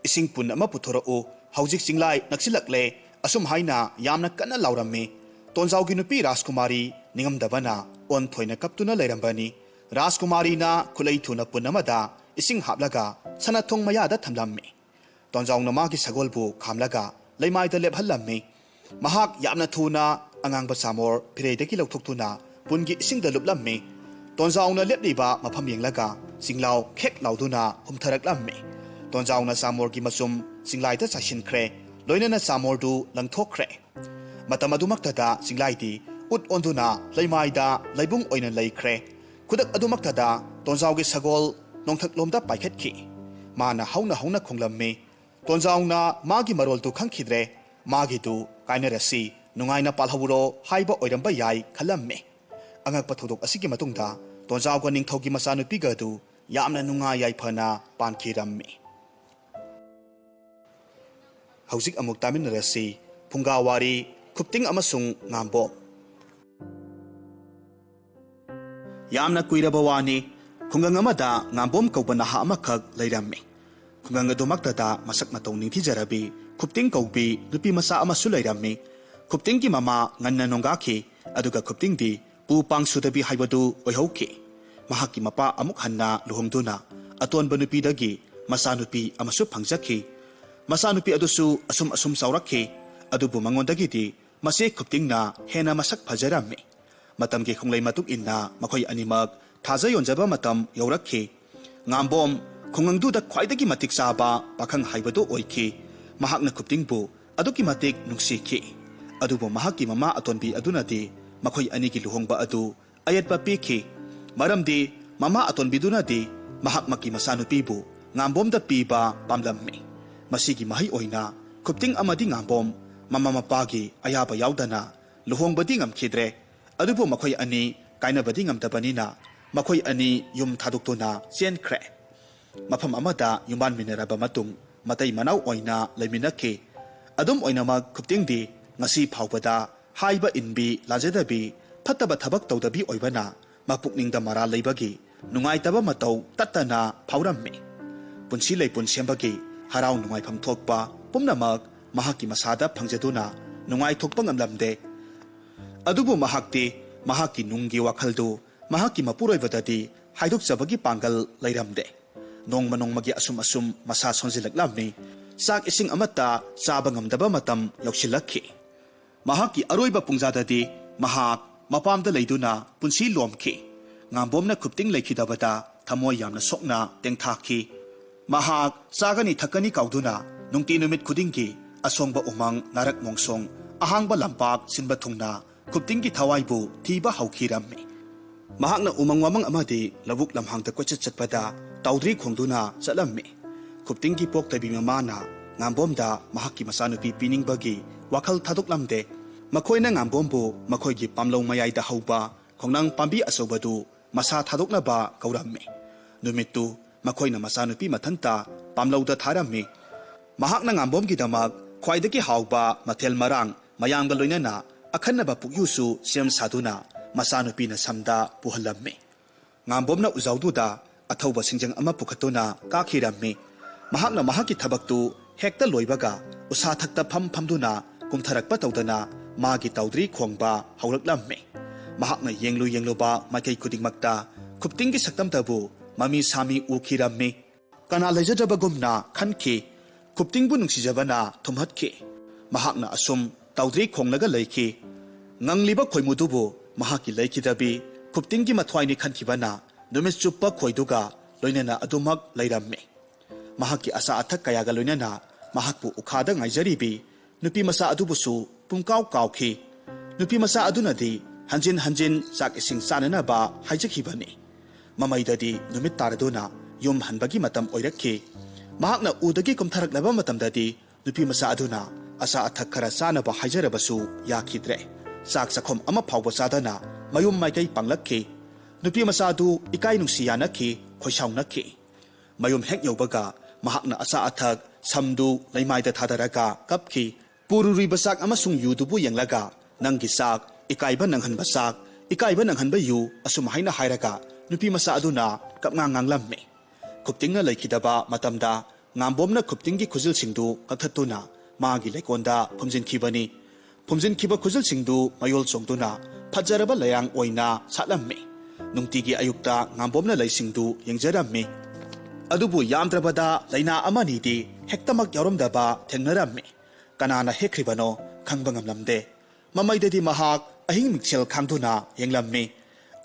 "ꯏꯁꯤꯡ ꯄꯨꯟ ꯑꯃ ꯄꯨꯊꯣꯔꯛꯎ, ꯍꯧꯖꯤꯛ ꯆꯤꯡꯂꯥꯏ ꯅꯛꯁꯤꯜꯂꯛꯂꯦ꯫" ꯑꯁꯨꯝ ꯍꯥꯏꯅ ꯌꯥꯝꯅ ꯀꯟꯅ ꯂꯥꯎꯔꯝꯃꯤ꯫ ꯇꯣꯟꯖꯥꯎꯒꯤ ꯅꯨꯄꯤ ꯔꯥꯖꯀꯨꯃꯥꯔꯤ ꯅꯤꯡꯉꯝꯗꯕꯅ ꯑꯣꯟ ꯊꯣꯏꯅ ꯀꯞꯇꯨꯅ ꯂꯩꯔꯝꯕꯅꯤ꯫ ꯔꯥꯖꯀꯨꯃꯥꯔꯤꯅ ꯈꯨꯠꯂꯩ ꯊꯨꯅ ꯄꯨꯟ ꯑꯃꯗ ꯏꯁꯤꯡ ꯍꯥꯞꯂꯒ ꯁꯅꯥꯊꯣꯡ ꯃꯌꯥꯗ ꯊꯝꯂꯝꯃꯤ꯫ ꯇꯣꯟꯖꯥꯎꯅ ꯃꯥꯒꯤ ꯁꯒꯣꯜꯕꯨ ꯈꯥꯝꯂꯒ ꯂꯩꯃꯥꯏꯗ ꯂꯦꯞꯍꯜꯂꯝꯃꯤ꯫ ꯃꯍꯥꯛ ꯌꯥꯝꯅ ꯊꯨꯅ ꯑꯉꯥꯡꯕ ꯆꯥꯃꯣꯔ ꯐꯤꯔꯩꯗꯒꯤ ꯂꯧꯊꯣꯛꯇꯨꯅ ꯄꯨꯟꯒꯤ ꯏꯁꯤꯡꯗ ꯂꯨꯞꯂꯝꯃꯤ꯫ ꯇꯣꯟꯖꯥꯎꯅ ꯂꯦꯞꯂꯤꯕ ꯃꯐꯝ ꯌꯦꯡꯂꯒ ꯆꯤꯡꯂꯥꯎ ꯈꯦꯛ ꯂꯥꯎꯗꯨꯅ ꯍꯨꯝꯊꯔꯛꯂꯝꯃꯤ꯫ ꯇꯣꯟꯖꯥꯎꯅ ꯆꯥꯃꯣꯔꯒꯤ ꯃꯆꯨꯝ ꯆꯤꯡꯂꯥꯏꯗ ꯆꯥꯏꯁꯤꯟꯈ꯭ꯔꯦ, ꯂꯣꯏꯅꯅ ꯆꯥꯃꯣꯔꯗꯨ ꯂꯪꯊꯣꯛꯈ꯭ꯔꯦ꯫ ꯃꯇꯝ ꯑꯗꯨꯃꯛꯇꯗ ꯆꯤꯡꯂꯥꯏꯗꯤ ꯎꯠ ꯑꯣꯟꯗꯨꯅ ꯂꯩꯃꯥꯏꯗ ꯂꯩꯕꯨꯡ ꯑꯣꯏꯅ ꯂꯩꯈ꯭ꯔꯦ꯫ ꯈꯨꯗꯛ ꯑꯗꯨꯃꯛꯇꯗ ꯇꯣꯟꯖꯥꯎꯒꯤ ꯁꯒꯣꯜ ꯅꯣꯡꯊꯛꯂꯣꯝꯗ ꯄꯥꯏꯈꯠꯈꯤ꯫ ꯃꯥꯅ ꯍꯧꯅ ꯍꯧꯅ ꯈꯣꯡꯂꯝꯃꯤ꯫ ꯇꯣꯟꯖꯥꯎꯅ ꯃꯥꯒꯤ ꯃꯔꯣꯜꯗꯨ ꯈꯪꯈꯤꯗ꯭ꯔꯦ꯫ ꯃꯥꯒꯤꯗꯨ "ꯀꯥꯏꯅꯔꯁꯤ, ꯅꯨꯡꯉꯥꯏꯅ ꯄꯥꯜꯍꯧꯔꯣ" ꯍꯥꯏꯕ ꯑꯣꯏꯔꯝꯕ ꯌꯥꯏ ꯈꯜꯂꯝꯃꯤ꯫ ꯑꯉꯛꯄ ꯊꯧꯗꯣꯛ ꯑꯁꯤꯒꯤ ꯃꯇꯨꯡꯗ ꯇꯣꯟꯖꯥꯎꯒ ꯅꯤꯡꯊꯧꯒꯤ ꯃꯆꯥꯅꯨꯄꯤꯒ ꯑꯗꯨ ꯌꯥꯝꯅ ꯅꯨꯡꯉꯥꯏ ꯌꯥꯏꯐꯅ ꯄꯥꯟꯈꯤꯔꯝꯃꯤ꯫ ꯍꯧꯖꯤꯛ ꯑꯃꯨꯛ ꯇꯥꯃꯤꯟꯅꯔꯁꯤ ꯐꯨꯡꯒꯥ ꯋꯥꯔꯤ, ꯈꯨꯞꯇꯤꯡ ꯑꯃꯁꯨꯡ ꯉꯥꯝꯕꯣꯝ꯫ ꯌꯥꯝꯅ ꯀꯨꯏꯔꯕ ꯋꯥꯅꯤ, ꯈꯨꯡꯒꯪ ꯑꯃꯗ ꯉꯥꯝꯕꯣꯝ ꯀꯧꯕ ꯅꯍꯥ ꯑꯃꯈꯛ ꯂꯩꯔꯝꯃꯤ꯫ ꯈꯨꯡꯒꯪ ꯑꯗꯨꯃꯛꯇꯗ ꯃꯁꯛ ꯃꯇꯧ ꯅꯤꯡꯊꯤꯖꯔꯕꯤ ꯈꯨꯞꯇꯤꯡ ꯀꯧꯕꯤ ꯅꯨꯄꯤ ꯃꯆꯥ ꯑꯃꯁꯨ ꯂꯩꯔꯝꯃꯤ꯫ ꯈꯨꯞꯇꯤꯡꯒꯤ ꯃꯃꯥ ꯉꯟꯅ ꯅꯣꯡꯒꯥꯈꯤ, ꯑꯗꯨꯒ ꯈꯨꯞꯇꯤꯡꯗꯤ ꯄꯨ ꯄꯥꯡ ꯁꯨꯗꯕꯤ ꯍꯥꯏꯕꯗꯨ ꯑꯣꯏꯍꯧꯈꯤ꯫ ꯃꯍꯥꯛꯀꯤ ꯃꯄꯥ ꯑꯃꯨꯛ ꯍꯟꯅ ꯂꯨꯍꯣꯡꯗꯨꯅ ꯑꯇꯣꯟꯕ ꯅꯨꯄꯤꯗꯒꯤ ꯃꯆꯥꯅꯨꯄꯤ ꯑꯃꯁꯨ ꯐꯪꯖꯈꯤ꯫ ꯃꯆꯥꯅꯨꯄꯤ ꯑꯗꯨꯁꯨ ꯑꯁꯨꯝ ꯑꯁꯨꯝ ꯆꯥꯎꯔꯛꯈꯤ, ꯑꯗꯨꯕꯨ ꯃꯉꯣꯟꯗꯒꯤꯗꯤ ꯃꯆꯦ ꯈꯨꯞꯇꯤꯡꯅ ꯍꯦꯟꯅ ꯃꯁꯛ ꯐꯖꯔꯝꯃꯤ꯫ ꯃꯇꯝꯒꯤ ꯈꯣꯡꯂꯩ ꯃꯇꯨꯡ ꯏꯟꯅ ꯃꯈꯣꯏ ꯑꯅꯤꯃꯛ ꯊꯥꯖ ꯌꯣꯟꯖꯕ ꯃꯇꯝ ꯌꯧꯔꯛꯈꯤ꯫ ꯉꯥꯝꯕꯣꯝ ꯈꯨꯡꯒꯪꯗꯨꯗ ꯈ꯭ꯋꯥꯏꯗꯒꯤ ꯃꯇꯤꯛ ꯆꯥꯕ ꯄꯥꯈꯪ ꯍꯥꯏꯕꯗꯨ ꯑꯣꯏꯈꯤ꯫ ꯃꯍꯥꯛꯅ ꯈꯨꯞꯇꯤꯡꯕꯨ ꯑꯗꯨꯛꯀꯤ ꯃꯇꯤꯛ ꯅꯨꯡꯁꯤꯈꯤ꯫ ꯑꯗꯨꯕꯨ ꯃꯍꯥꯛꯀꯤ ꯃꯃꯥ ꯑꯇꯣꯟꯕꯤ ꯑꯗꯨꯅꯗꯤ ꯃꯈꯣꯏ ꯑꯅꯤꯒꯤ ꯂꯨꯍꯣꯡꯕ ꯑꯗꯨ ꯑꯌꯦꯠꯄ ꯄꯤꯈꯤ꯫ ꯃꯔꯝꯗꯤ ꯃꯃꯥ ꯑꯇꯣꯟꯕꯤꯗꯨꯅꯗꯤ ꯃꯍꯥꯛꯃꯛꯀꯤ ꯃꯆꯥꯅꯨꯄꯤꯕꯨ ꯉꯥꯝꯕꯣꯝꯗ ꯄꯤꯕ ꯄꯥꯝꯂꯝꯃꯤ꯫ ꯃꯁꯤꯒꯤ ꯃꯍꯩ ꯑꯣꯏꯅ ꯈꯨꯞꯇꯤꯡ ꯑꯃꯗꯤ ꯉꯥꯝꯕꯣꯝ ꯃꯃꯥ ꯃꯄꯥꯒꯤ ꯑꯌꯥꯕ ꯌꯥꯎꯗꯅ ꯂꯨꯍꯣꯡꯕꯗꯤ ꯉꯝꯈꯤꯗ꯭ꯔꯦ꯫ ꯑꯗꯨꯕꯨ ꯃꯈꯣꯏ ꯑꯅꯤ ꯀꯥꯏꯅꯕꯗꯤ ꯉꯝꯗꯕꯅꯤꯅ ꯃꯈꯣꯏ ꯑꯅꯤ ꯌꯨꯝ ꯊꯥꯗꯣꯛꯇꯨꯅ ꯆꯦꯟꯈ꯭ꯔꯦ꯫ ꯃꯐꯝ ꯑꯃꯗ ꯌꯨꯝꯕꯥꯟꯃꯤꯟꯅꯔꯕ ꯃꯇꯨꯡ ꯃꯇꯩ ꯃꯅꯥꯎ ꯑꯣꯏꯅ ꯂꯩꯃꯤꯟꯅꯈꯤ꯫ ꯑꯗꯨꯝ ꯑꯣꯏꯅꯃꯛ ꯈꯨꯞꯇꯤꯡꯗꯤ ꯉꯁꯤ ꯐꯥꯎꯕꯗ ꯍꯥꯏꯕ ꯏꯟꯕꯤ, ꯂꯥꯖꯗꯕꯤ, ꯐꯠꯇꯕ ꯊꯕꯛ ꯇꯧꯗꯕꯤ ꯑꯣꯏꯕꯅ ꯃꯄꯨꯛꯅꯤꯡꯗ ꯃꯔꯥꯜ ꯂꯩꯕꯒꯤ ꯅꯨꯡꯉꯥꯏꯇꯕ ꯃꯇꯧ ꯇꯠꯇꯅ ꯐꯥꯎꯔꯝꯃꯤ꯫ ꯄꯨꯟꯁꯤ ꯂꯩꯄꯨꯟ ꯁꯦꯝꯕꯒꯤ ꯍꯔꯥꯎ ꯅꯨꯡꯉꯥꯏꯐꯝ ꯊꯣꯛꯄ ꯄꯨꯝꯅꯃꯛ ꯃꯍꯥꯛꯀꯤ ꯃꯁꯥꯗ ꯐꯪꯖꯗꯨꯅ ꯅꯨꯡꯉꯥꯏꯊꯣꯛꯄ ꯉꯝꯂꯝꯗꯦ꯫ ꯑꯗꯨꯕꯨ ꯃꯍꯥꯛꯇꯤ ꯃꯍꯥꯛꯀꯤ ꯅꯨꯡꯒꯤ ꯋꯥꯈꯜꯗꯨ ꯃꯍꯥꯛꯀꯤ ꯃꯄꯨꯔꯣꯏꯕꯗꯗꯤ ꯍꯥꯏꯗꯣꯛꯆꯕꯒꯤ ꯄꯥꯡꯒꯜ ꯂꯩꯔꯝꯗꯦ꯫ ꯅꯣꯡꯃ ꯅꯣꯡꯃꯒꯤ ꯑꯁꯨꯝ ꯑꯁꯨꯝ ꯃꯁꯥ ꯁꯣꯟꯖꯤꯜꯂꯛꯂꯝꯃꯤ꯫ ꯆꯥꯛ ꯏꯁꯤꯡ ꯑꯃꯠꯇ ꯆꯥꯕ ꯉꯝꯗꯕ ꯃꯇꯝ ꯌꯧꯁꯤꯜꯂꯛꯈꯤ꯫ ꯃꯍꯥꯛꯀꯤ ꯑꯔꯣꯏꯕ ꯄꯨꯡꯖꯥꯗꯗꯤ ꯃꯍꯥꯛ ꯃꯄꯥꯝꯗ ꯂꯩꯗꯨꯅ ꯄꯨꯟꯁꯤ ꯂꯣꯝꯈꯤ꯫ ꯉꯥꯝꯕꯣꯝꯅ ꯈꯨꯞꯇꯤꯡ ꯂꯩꯈꯤꯗꯕꯗ ꯊꯃꯣꯏ ꯌꯥꯝꯅ ꯁꯣꯛꯅ ꯇꯦꯡꯊꯥꯈꯤ꯫ ꯃꯍꯥꯛ ꯆꯥꯒꯅꯤ ꯊꯛꯀꯅꯤ ꯀꯥꯎꯗꯨꯅ ꯅꯨꯡꯇꯤ ꯅꯨꯃꯤꯠ ꯈꯨꯗꯤꯡꯒꯤ ꯑꯁꯣꯡꯕ ꯎꯃꯪ, ꯅꯥꯔꯛ ꯃꯣꯡꯁꯣꯡ, ꯑꯍꯥꯡꯕ ꯂꯝꯄꯥꯛ ꯁꯤꯟꯕ ꯊꯨꯡꯅ ꯈꯨꯞꯇꯤꯡꯒꯤ ꯊꯋꯥꯏꯕꯨ ꯊꯤꯕ ꯍꯧꯈꯤꯔꯝꯃꯤ꯫ ꯃꯍꯥꯛꯅ ꯎꯃꯪ ꯋꯥꯃꯪ ꯑꯃꯗꯤ ꯂꯧꯕꯨꯛ ꯂꯝꯍꯥꯡꯗ ꯀꯣꯏꯆꯠ ꯆꯠꯄꯗ ꯇꯥꯎꯗ꯭ꯔꯤ ꯈꯣꯡꯗꯨꯅ ꯆꯠꯂꯝꯃꯤ꯫ ꯈꯨꯞꯇꯤꯡꯒꯤ ꯄꯣꯛꯊꯕꯤ ꯃꯃꯥꯅ ꯉꯥꯝꯕꯣꯝꯗ ꯃꯍꯥꯛꯀꯤ ꯃꯆꯥꯅꯨꯄꯤ ꯄꯤꯅꯤꯡꯕꯒꯤ ꯋꯥꯈꯜ ꯊꯥꯗꯣꯛꯂꯝꯗꯦ꯫ ꯃꯈꯣꯏꯅ ꯉꯥꯝꯕꯣꯝꯕꯨ ꯃꯈꯣꯏꯒꯤ ꯄꯥꯝꯂꯧ ꯃꯌꯥꯏꯗ ꯍꯧꯕ ꯈꯣꯡꯅꯥꯡ ꯄꯥꯝꯕꯤ ꯑꯆꯧꯕꯗꯨ ꯃꯁꯥ ꯊꯥꯗꯣꯛꯅꯕ ꯀꯧꯔꯝꯃꯤ꯫ ꯅꯨꯃꯤꯠꯇꯨ ꯃꯈꯣꯏꯅ ꯃꯆꯥꯅꯨꯄꯤ ꯃꯊꯟꯇ ꯄꯥꯝꯂꯧꯗ ꯊꯥꯔꯝꯃꯤ꯫ ꯃꯍꯥꯛꯅ ꯉꯥꯝꯕꯣꯝꯒꯤꯗꯃꯛ ꯈ꯭ꯋꯥꯏꯗꯒꯤ ꯍꯥꯎꯕ ꯃꯊꯦꯜ ꯃꯔꯥꯡ ꯃꯌꯥꯝꯒ ꯂꯣꯏꯅꯅ ꯑꯈꯟꯅꯕ ꯄꯨꯛꯌꯨꯁꯨ ꯁꯦꯝ ꯁꯥꯗꯨꯅ ꯃꯆꯥꯅꯨꯄꯤꯅ ꯁꯝꯗ ꯄꯨꯍꯜꯂꯝꯃꯤ꯫ ꯉꯥꯝꯕꯣꯝꯅ ꯎꯖꯥꯎꯗꯨꯗ ꯑꯊꯧꯕ ꯁꯤꯡꯖꯪ ꯑꯃ ꯄꯨꯈꯠꯇꯨꯅ ꯀꯥꯈꯤꯔꯝꯃꯤ꯫ ꯃꯍꯥꯛꯅ ꯃꯍꯥꯛꯀꯤ ꯊꯕꯛꯇꯨ ꯍꯦꯛꯇ ꯂꯣꯏꯕꯒ ꯎꯁꯥ ꯊꯛꯇ ꯐꯝ ꯐꯝꯗꯨꯅ ꯀꯨꯝꯊꯔꯛꯄ ꯇꯧꯗꯅ ꯃꯥꯒꯤ ꯇꯥꯎꯗ꯭ꯔꯤ ꯈꯣꯡꯕ ꯍꯧꯔꯛꯂꯝꯃꯤ꯫ ꯃꯍꯥꯛꯅ ꯌꯦꯡꯂꯨ ꯌꯦꯡꯂꯨꯕ ꯃꯥꯏꯀꯩ ꯈꯨꯗꯤꯡꯃꯛꯇ ꯈꯨꯞꯇꯤꯡꯒꯤ ꯁꯛꯇꯝꯇꯕꯨ ꯃꯃꯤ ꯁꯥꯃꯤ ꯎꯈꯤꯔꯝꯃꯤ꯫ ꯀꯅꯥ ꯂꯩꯖꯗ꯭ꯔꯕꯒꯨꯝꯅ ꯈꯟꯈꯤ꯫ ꯈꯨꯞꯇꯤꯡꯕꯨ ꯅꯨꯡꯁꯤꯖꯕꯅ ꯊꯨꯝꯍꯠꯈꯤ꯫ ꯃꯍꯥꯛꯅ ꯑꯁꯨꯝ ꯇꯥꯎꯗ꯭ꯔꯤ ꯈꯣꯡꯂꯒ ꯂꯩꯈꯤ꯫ ꯉꯪꯂꯤꯕ ꯈꯣꯏꯃꯨꯗꯨꯕꯨ ꯃꯍꯥꯛꯀꯤ ꯂꯩꯈꯤꯗꯕꯤ ꯈꯨꯞꯇꯤꯡꯒꯤ ꯃꯊ꯭ꯋꯥꯏꯅꯤ ꯈꯟꯈꯤꯕꯅ ꯅꯨꯃꯤꯠ ꯆꯨꯞꯄ ꯈꯣꯏꯗꯨꯒ ꯂꯣꯏꯅꯅ ꯑꯗꯨꯃꯛ ꯂꯩꯔꯝꯃꯤ꯫ ꯃꯍꯥꯛꯀꯤ ꯑꯆꯥ ꯑꯊꯛ ꯀꯌꯥꯒ ꯂꯣꯏꯅꯅ ꯃꯍꯥꯛꯄꯨ ꯎꯈꯥꯗ ꯉꯥꯏꯖꯔꯤꯕꯤ ꯅꯨꯄꯤ ꯃꯆꯥ ꯑꯗꯨꯕꯨꯁꯨ ꯄꯨꯡꯀꯥꯎ ꯀꯥꯎꯈꯤ꯫ ꯅꯨꯄꯤ ꯃꯆꯥ ꯑꯗꯨꯅꯗꯤ ꯍꯟꯖꯤꯟ ꯍꯟꯖꯤꯟ ꯆꯥꯛ ꯏꯁꯤꯡ ꯆꯥꯅꯅꯕ ꯍꯥꯏꯖꯈꯤꯕꯅꯤ꯫ ꯃꯃꯩꯗꯗꯤ ꯅꯨꯃꯤꯠ ꯇꯥꯔꯗꯨꯅ ꯌꯨꯝ ꯍꯟꯕꯒꯤ ꯃꯇꯝ ꯑꯣꯏꯔꯛꯈꯤ꯫ ꯃꯍꯥꯛꯅ ꯎꯗꯒꯤ ꯀꯨꯝꯊꯔꯛꯂꯕ ꯃꯇꯝꯗꯗꯤ ꯅꯨꯄꯤ ꯃꯆꯥ ꯑꯗꯨꯅ ꯑꯆꯥ ꯑꯊꯛ ꯈꯔ ꯆꯥꯅꯕ ꯍꯥꯏꯖꯔꯕꯁꯨ ꯌꯥꯈꯤꯗ꯭ꯔꯦ꯫ ꯆꯥꯛ ꯆꯥꯛꯈꯨꯝ ꯑꯃ ꯐꯥꯎꯕ ꯆꯥꯗꯅ ꯃꯌꯨꯝ ꯃꯥꯏꯀꯩ ꯄꯥꯡꯂꯛꯈꯤ꯫ ꯅꯨꯄꯤ ꯃꯆꯥ ꯑꯗꯨ ꯏꯀꯥꯏ ꯅꯨꯡꯁꯤ ꯌꯥꯅꯈꯤ, ꯈꯣꯏꯁꯥꯎꯅꯈꯤ꯫ ꯃꯌꯨꯝ ꯍꯦꯛ ꯌꯧꯕꯒ ꯃꯍꯥꯛꯅ ꯑꯆꯥ ꯑꯊꯛ, ꯁꯝꯗꯨ ꯂꯩꯃꯥꯏꯗ ꯊꯥꯗꯔꯒ ꯀꯞꯈꯤ꯫ ꯄꯨꯔꯨꯔꯤꯕ ꯆꯥꯛ ꯑꯃꯁꯨꯡ ꯌꯨꯗꯨꯕꯨ ꯌꯦꯡꯂꯒ, "ꯅꯪꯒꯤ ꯆꯥꯛ, ꯏꯀꯥꯏꯕ ꯅꯪꯍꯟꯕ ꯆꯥꯛ, ꯏꯀꯥꯏꯕ ꯅꯪꯍꯟꯕ ꯌꯨ," ꯑꯁꯨꯝ ꯍꯥꯏꯅ ꯍꯥꯏꯔꯒ ꯅꯨꯄꯤ ꯃꯆꯥ ꯑꯗꯨꯅ ꯀꯞꯉꯥꯡ ꯉꯥꯡꯂꯝꯃꯤ꯫ ꯈꯨꯞꯇꯤꯡꯅ ꯂꯩꯈꯤꯗꯕ ꯃꯇꯝꯗ ꯉꯥꯝꯕꯣꯝꯅ ꯈꯨꯞꯇꯤꯡꯒꯤ ꯈꯨꯖꯤꯜꯁꯤꯡꯗꯨ ꯀꯛꯊꯠꯇꯨꯅ ꯃꯥꯒꯤ ꯂꯩꯀꯣꯟꯗ ꯐꯨꯝꯖꯤꯟꯈꯤꯕꯅꯤ꯫ ꯐꯨꯝꯖꯤꯟꯈꯤꯕ ꯈꯨꯖꯤꯜꯁꯤꯡꯗꯨ ꯃꯌꯣꯜ ꯆꯣꯡꯗꯨꯅ ꯐꯖꯔꯕ ꯂꯩꯔꯥꯡ ꯑꯣꯏꯅ ꯁꯥꯠꯂꯝꯃꯤ꯫ ꯅꯨꯡꯇꯤꯒꯤ ꯑꯌꯨꯛꯇ ꯉꯥꯝꯕꯣꯝꯅ ꯂꯩꯁꯤꯡꯗꯨ ꯌꯦꯡꯖꯔꯝꯃꯤ꯫ ꯑꯗꯨꯕꯨ ꯌꯥꯝꯗ꯭ꯔꯕꯗ ꯂꯩꯅꯥ ꯑꯃꯅꯤꯗꯤ ꯍꯦꯛꯇꯃꯛ ꯌꯥꯎꯔꯝꯗꯕ ꯊꯦꯡꯅꯔꯝꯃꯤ꯫ ꯀꯅꯥꯅ ꯍꯦꯛꯈ꯭ꯔꯤꯕꯅꯣ, ꯈꯪꯕ ꯉꯝꯂꯝꯗꯦ꯫ ꯃꯃꯩꯗꯗꯤ ꯃꯍꯥꯛ ꯑꯍꯤꯡ ꯃꯤꯡꯁꯦꯜ ꯈꯥꯡꯗꯨꯅ ꯌꯦꯡꯂꯝꯃꯤ꯫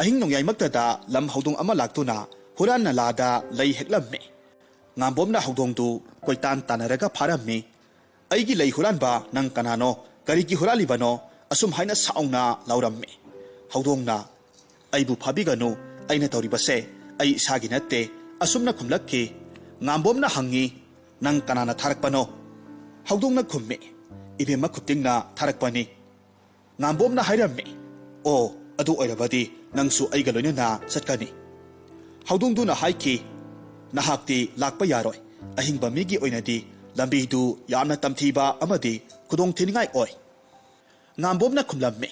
ꯑꯍꯤꯡ ꯅꯣꯡꯌꯥꯏꯃꯛꯇꯗ ꯂꯝ ꯍꯧꯗꯣꯡ ꯑꯃ ꯂꯥꯛꯇꯨꯅ ꯍꯨꯔꯥꯟ ꯅꯂꯥꯗ ꯂꯩ ꯍꯦꯛꯂꯝꯃꯤ꯫ ꯉꯥꯝꯕꯣꯝꯅ ꯍꯧꯗꯣꯡꯗꯨ ꯀꯣꯏꯇꯥꯟ ꯇꯥꯟꯅꯔꯒ ꯐꯥꯔꯝꯃꯤ꯫ "ꯑꯩꯒꯤ ꯂꯩ ꯍꯨꯔꯥꯟꯕ ꯅꯪ ꯀꯅꯥꯅꯣ? ꯀꯔꯤꯒꯤ ꯍꯨꯔꯥꯜꯂꯤꯕꯅꯣ?" ꯑꯁꯨꯝ ꯍꯥꯏꯅ ꯁꯥꯎꯅ ꯂꯥꯎꯔꯝꯃꯤ꯫ ꯍꯧꯗꯣꯡꯅ, "ꯑꯩꯕꯨ ꯐꯥꯕꯤꯒꯅꯨ, ꯑꯩꯅ ꯇꯧꯔꯤꯕꯁꯦ ꯑꯩ ꯏꯁꯥꯒꯤ ꯅꯠꯇꯦ," ꯑꯁꯨꯝꯅ ꯈꯨꯝꯂꯛꯈꯤ꯫ ꯉꯥꯝꯕꯣꯝꯅ ꯍꯪꯉꯤ, "ꯅꯪ ꯀꯅꯥꯅ ꯊꯥꯔꯛꯄꯅꯣ?" ꯍꯧꯗꯣꯡꯅ ꯈꯨꯝꯃꯤ, "ꯏꯕꯦꯝꯃ ꯈꯨꯞꯇꯤꯡꯅ ꯊꯥꯔꯛꯄꯅꯤ꯫" ꯉꯥꯝꯕꯣꯝꯅ ꯍꯥꯏꯔꯝꯃꯤ, "ꯑꯣ, ꯑꯗꯨ ꯑꯣꯏꯔꯕꯗꯤ ꯅꯪꯁꯨ ꯑꯩꯒ ꯂꯣꯏꯅꯅ ꯆꯠꯀꯅꯤ꯫" ꯍꯧꯗꯣꯡꯗꯨꯅ ꯍꯥꯏꯈꯤ, "ꯅꯍꯥꯛꯇꯤ ꯂꯥꯛꯄ ꯌꯥꯔꯣꯏ꯫ ꯑꯍꯤꯡꯕ ꯃꯤꯒꯤ ꯑꯣꯏꯅꯗꯤ ꯂꯝꯕꯤꯗꯨ ꯌꯥꯝꯅ ꯇꯝꯊꯤꯕ ꯑꯃꯗꯤ ꯈꯨꯗꯣꯡ ꯊꯤꯅꯤꯡꯉꯥꯏ ꯑꯣꯏ꯫" ꯉꯥꯝꯕꯣꯝꯅ ꯈꯨꯝꯂꯝꯃꯤ,